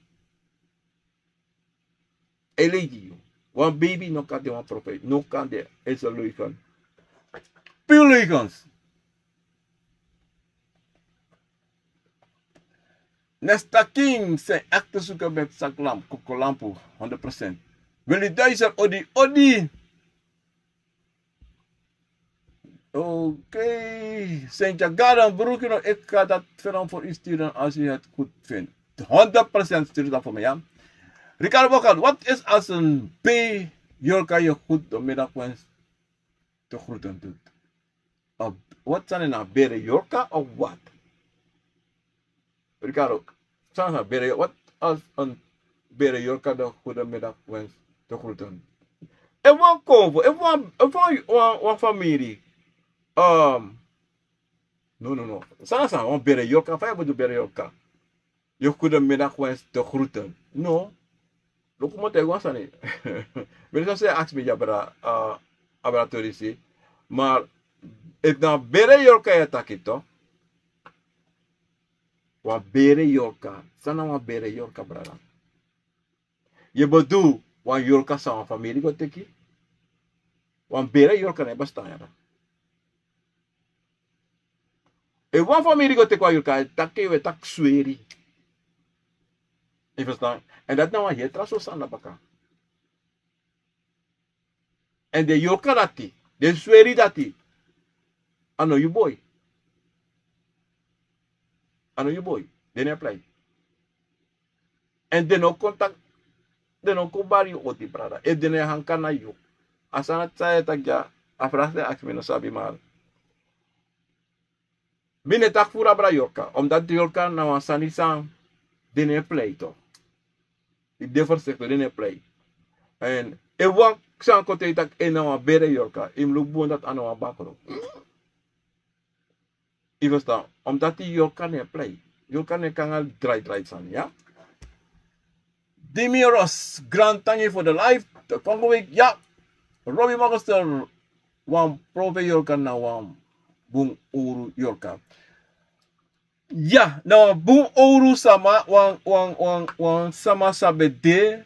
E lei gi yu. Wan baby no kan de wan profe, no kan de, is a leugen. Puur leugens. Nesta king zijn echte zoeken met zaklamp, kokolampu, honderd procent. Wil je duizend odi, odi. Oké. Sint Jagadan, broertje, no, ik ga dat film voor u sturen als u het goed vindt. Honderd procent stuur dat voor mij, ja. Ricardo Bokan, wat is als een B Jolka je goed de middag wens te groeten doet? Of wat zijn er nou, Bere Jolka of wat? Ricardo, zijn er nou, Bere, wat als een Bere Jolka de goedemiddag wens te groeten? En wan konvo, en wan, en wan, wan, wan familie. Um, no, no, no. Sana, sana, wan Bere Jolka, fa yu bedoel Bere Jolka? Je goedemiddag wens te groeten. No. Luku, mi o taigi wan sani. Mi no sabi san yu e aksi mi, abra, uh, abra Torisi. Maar efu na Bere Jolka yu e taki, toch? Wan Bere Jolka. San na wan Bere Jolka, brada? Yu e bedoel wan Jolka san wan familie go teki? Wan Bere Jolka no e bestaan, ya. Efu wan familie go teki wan Jolka, taki yu e taki sweri. Yu e ferstan? En dati na wan heri tra sortu sani na baka. En den Jolka dati, den sweri dati, a no yu boi. A no yu boi. Den no e prei. En den no kon taki, den no kon bari yu odi, brada. Efu den no e hanka na yu. A sani san yu e taki dya, a vraag san yu e aksi mi, mi no sabi, maar mi no e taki furu abra Jolka, omdat Jolka na wan sani san den no e prei, toch. Yu de voorzichtig, den no e prei. En efu wan sani kon taigi yu taki en na wan Bere Jolka, yu mus luku bun dati a no wan bakru. Yu e ferstan? Omdat Jolka no e prei. Jolka no e kon nanga drai drai sani, ya. Dimi Ros, grantangi voor de live. De volgende week, ya. Robbie Magoster, wan profe Jolka na wan bun owru Jolka. Ya, na wan bun owru sama, wan, wan, wan, wan sama san ben de,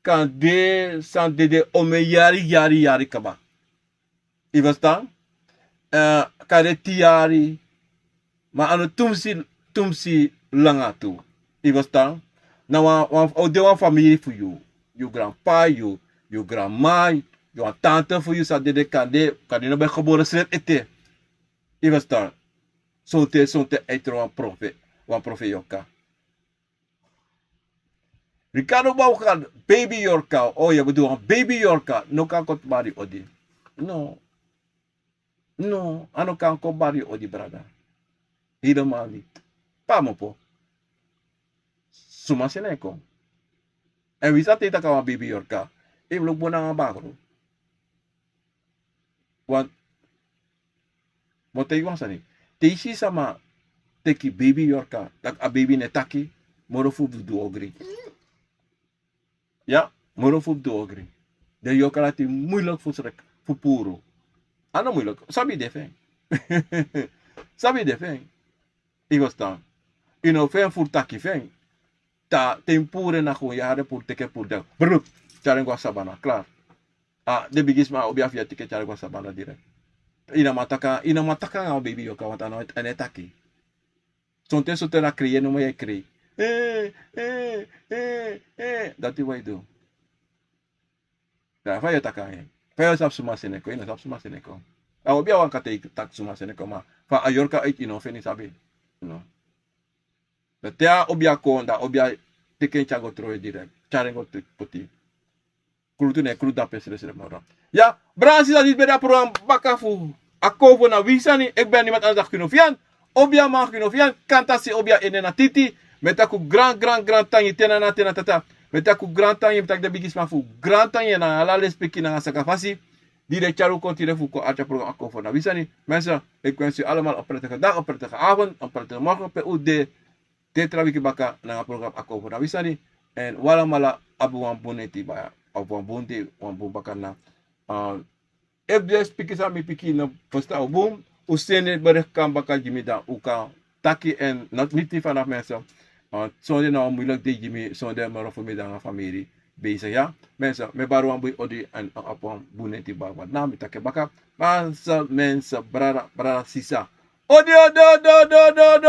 kande san dede omeni yari, yari, yari kaba. Yu e ferstan? Eh, kande tin yari, ma a no tumsi, tumsi langa tu. Yu e ferstan? Na wan, wan, o de wan familie fu yu. Yu granpa, yu, yu granma, yu wan tante fu yu san dede, kande, kande no ben gebore srefi ete. Yu e ferstan? Sonten, sonten a e tron wan profe, wan profe Jolka. Ricardo Baukan, baby Jolka. Oh, yu e bedoel wan baby Jolka. No kan kon bari odi. No. No, a no kan kon bari odi, brada. Helemaal niet. Pe a mu opo? Suma seni en kon? En winsi a taki a wan baby Jolka, yu mus luku bun nanga bakru. Want mi o taigi wan sani. Te yu si sama teki baby Jolka, dati a baby no e taki, moro fu du ogri. Ya, moro fu du ogri. Den Jolka dati moeilijk fu srek, fu puru. A no moeilijk. Sabi de fu en. Sabi de fu en. Yu e ferstan? Yu no fu en furu taki fu en. Te yu puru en na kon, yu e hari en puru, teki en puru, dan brup, tyari en go na sabana, klaar. A, den bigisma, a obiaman fu yu, a teki en tyari en go na sabana direct. Yu no man taki, yu no man taki nanga wan baby Jolka, want a no, a no e taki. Sonten, sonten na krei nomo yu e krei. Eh, eh, eh, eh. Dati wan e du. Dan fa yu e taki nanga en? Fa yu sabi suma seni en kon? Yu no sabi suma seni en kon. A obiaman kan taki suma seni en kon, ma fa a Jolka uit yu no feni sabi. No. Dan te a obiaman kon, dan a obiaman teki en tyari go trowe direct. Tyari en go poti. Krutu, ne krutu dape srefsrefi moro. Ya, brada, sisa, disi ben de a program Baka fu Akomfo na Wi Sani. Eki ben a niman anda Kinofian. Obiaman Kinofian, kantasi obiaman ede na titi. Mi e taki un gran, gran, gran tangi, te na nana, te na tata. Mi e taki un gran tangi, mi e taki den bigisma fu un gran tangi, nanga ala lespeki nanga saka fasi. Di den e tyari un kon tide fu kon arki a program Akomfo na Wi Sani. Mensen, ik wens u allemaal een prettige dag, een prettige avond, een prettige morgen, pe un de. Te tra wiki baka nanga program Akomfo na Wi Sani. En un alamala abi wan bun neti baya, of wan bun dei, wan bun bakadina. Ah, efu den spiki san mi piki no ferstan un bun, un seni bericht kan baka gi mi, dan un kan taki en, not miti vanaf mensen. Ah, sonde na wan moeilijk dei gi mi, sonde moro fu mi nanga famiri. bezig, ya. Mensen, mi bari wan bui odi en, eh, op een bun neti baba. Na mi taki baka. Mensen, mensen, brada, brada, sisa. Odi, odi, odi, odi, odi, odi.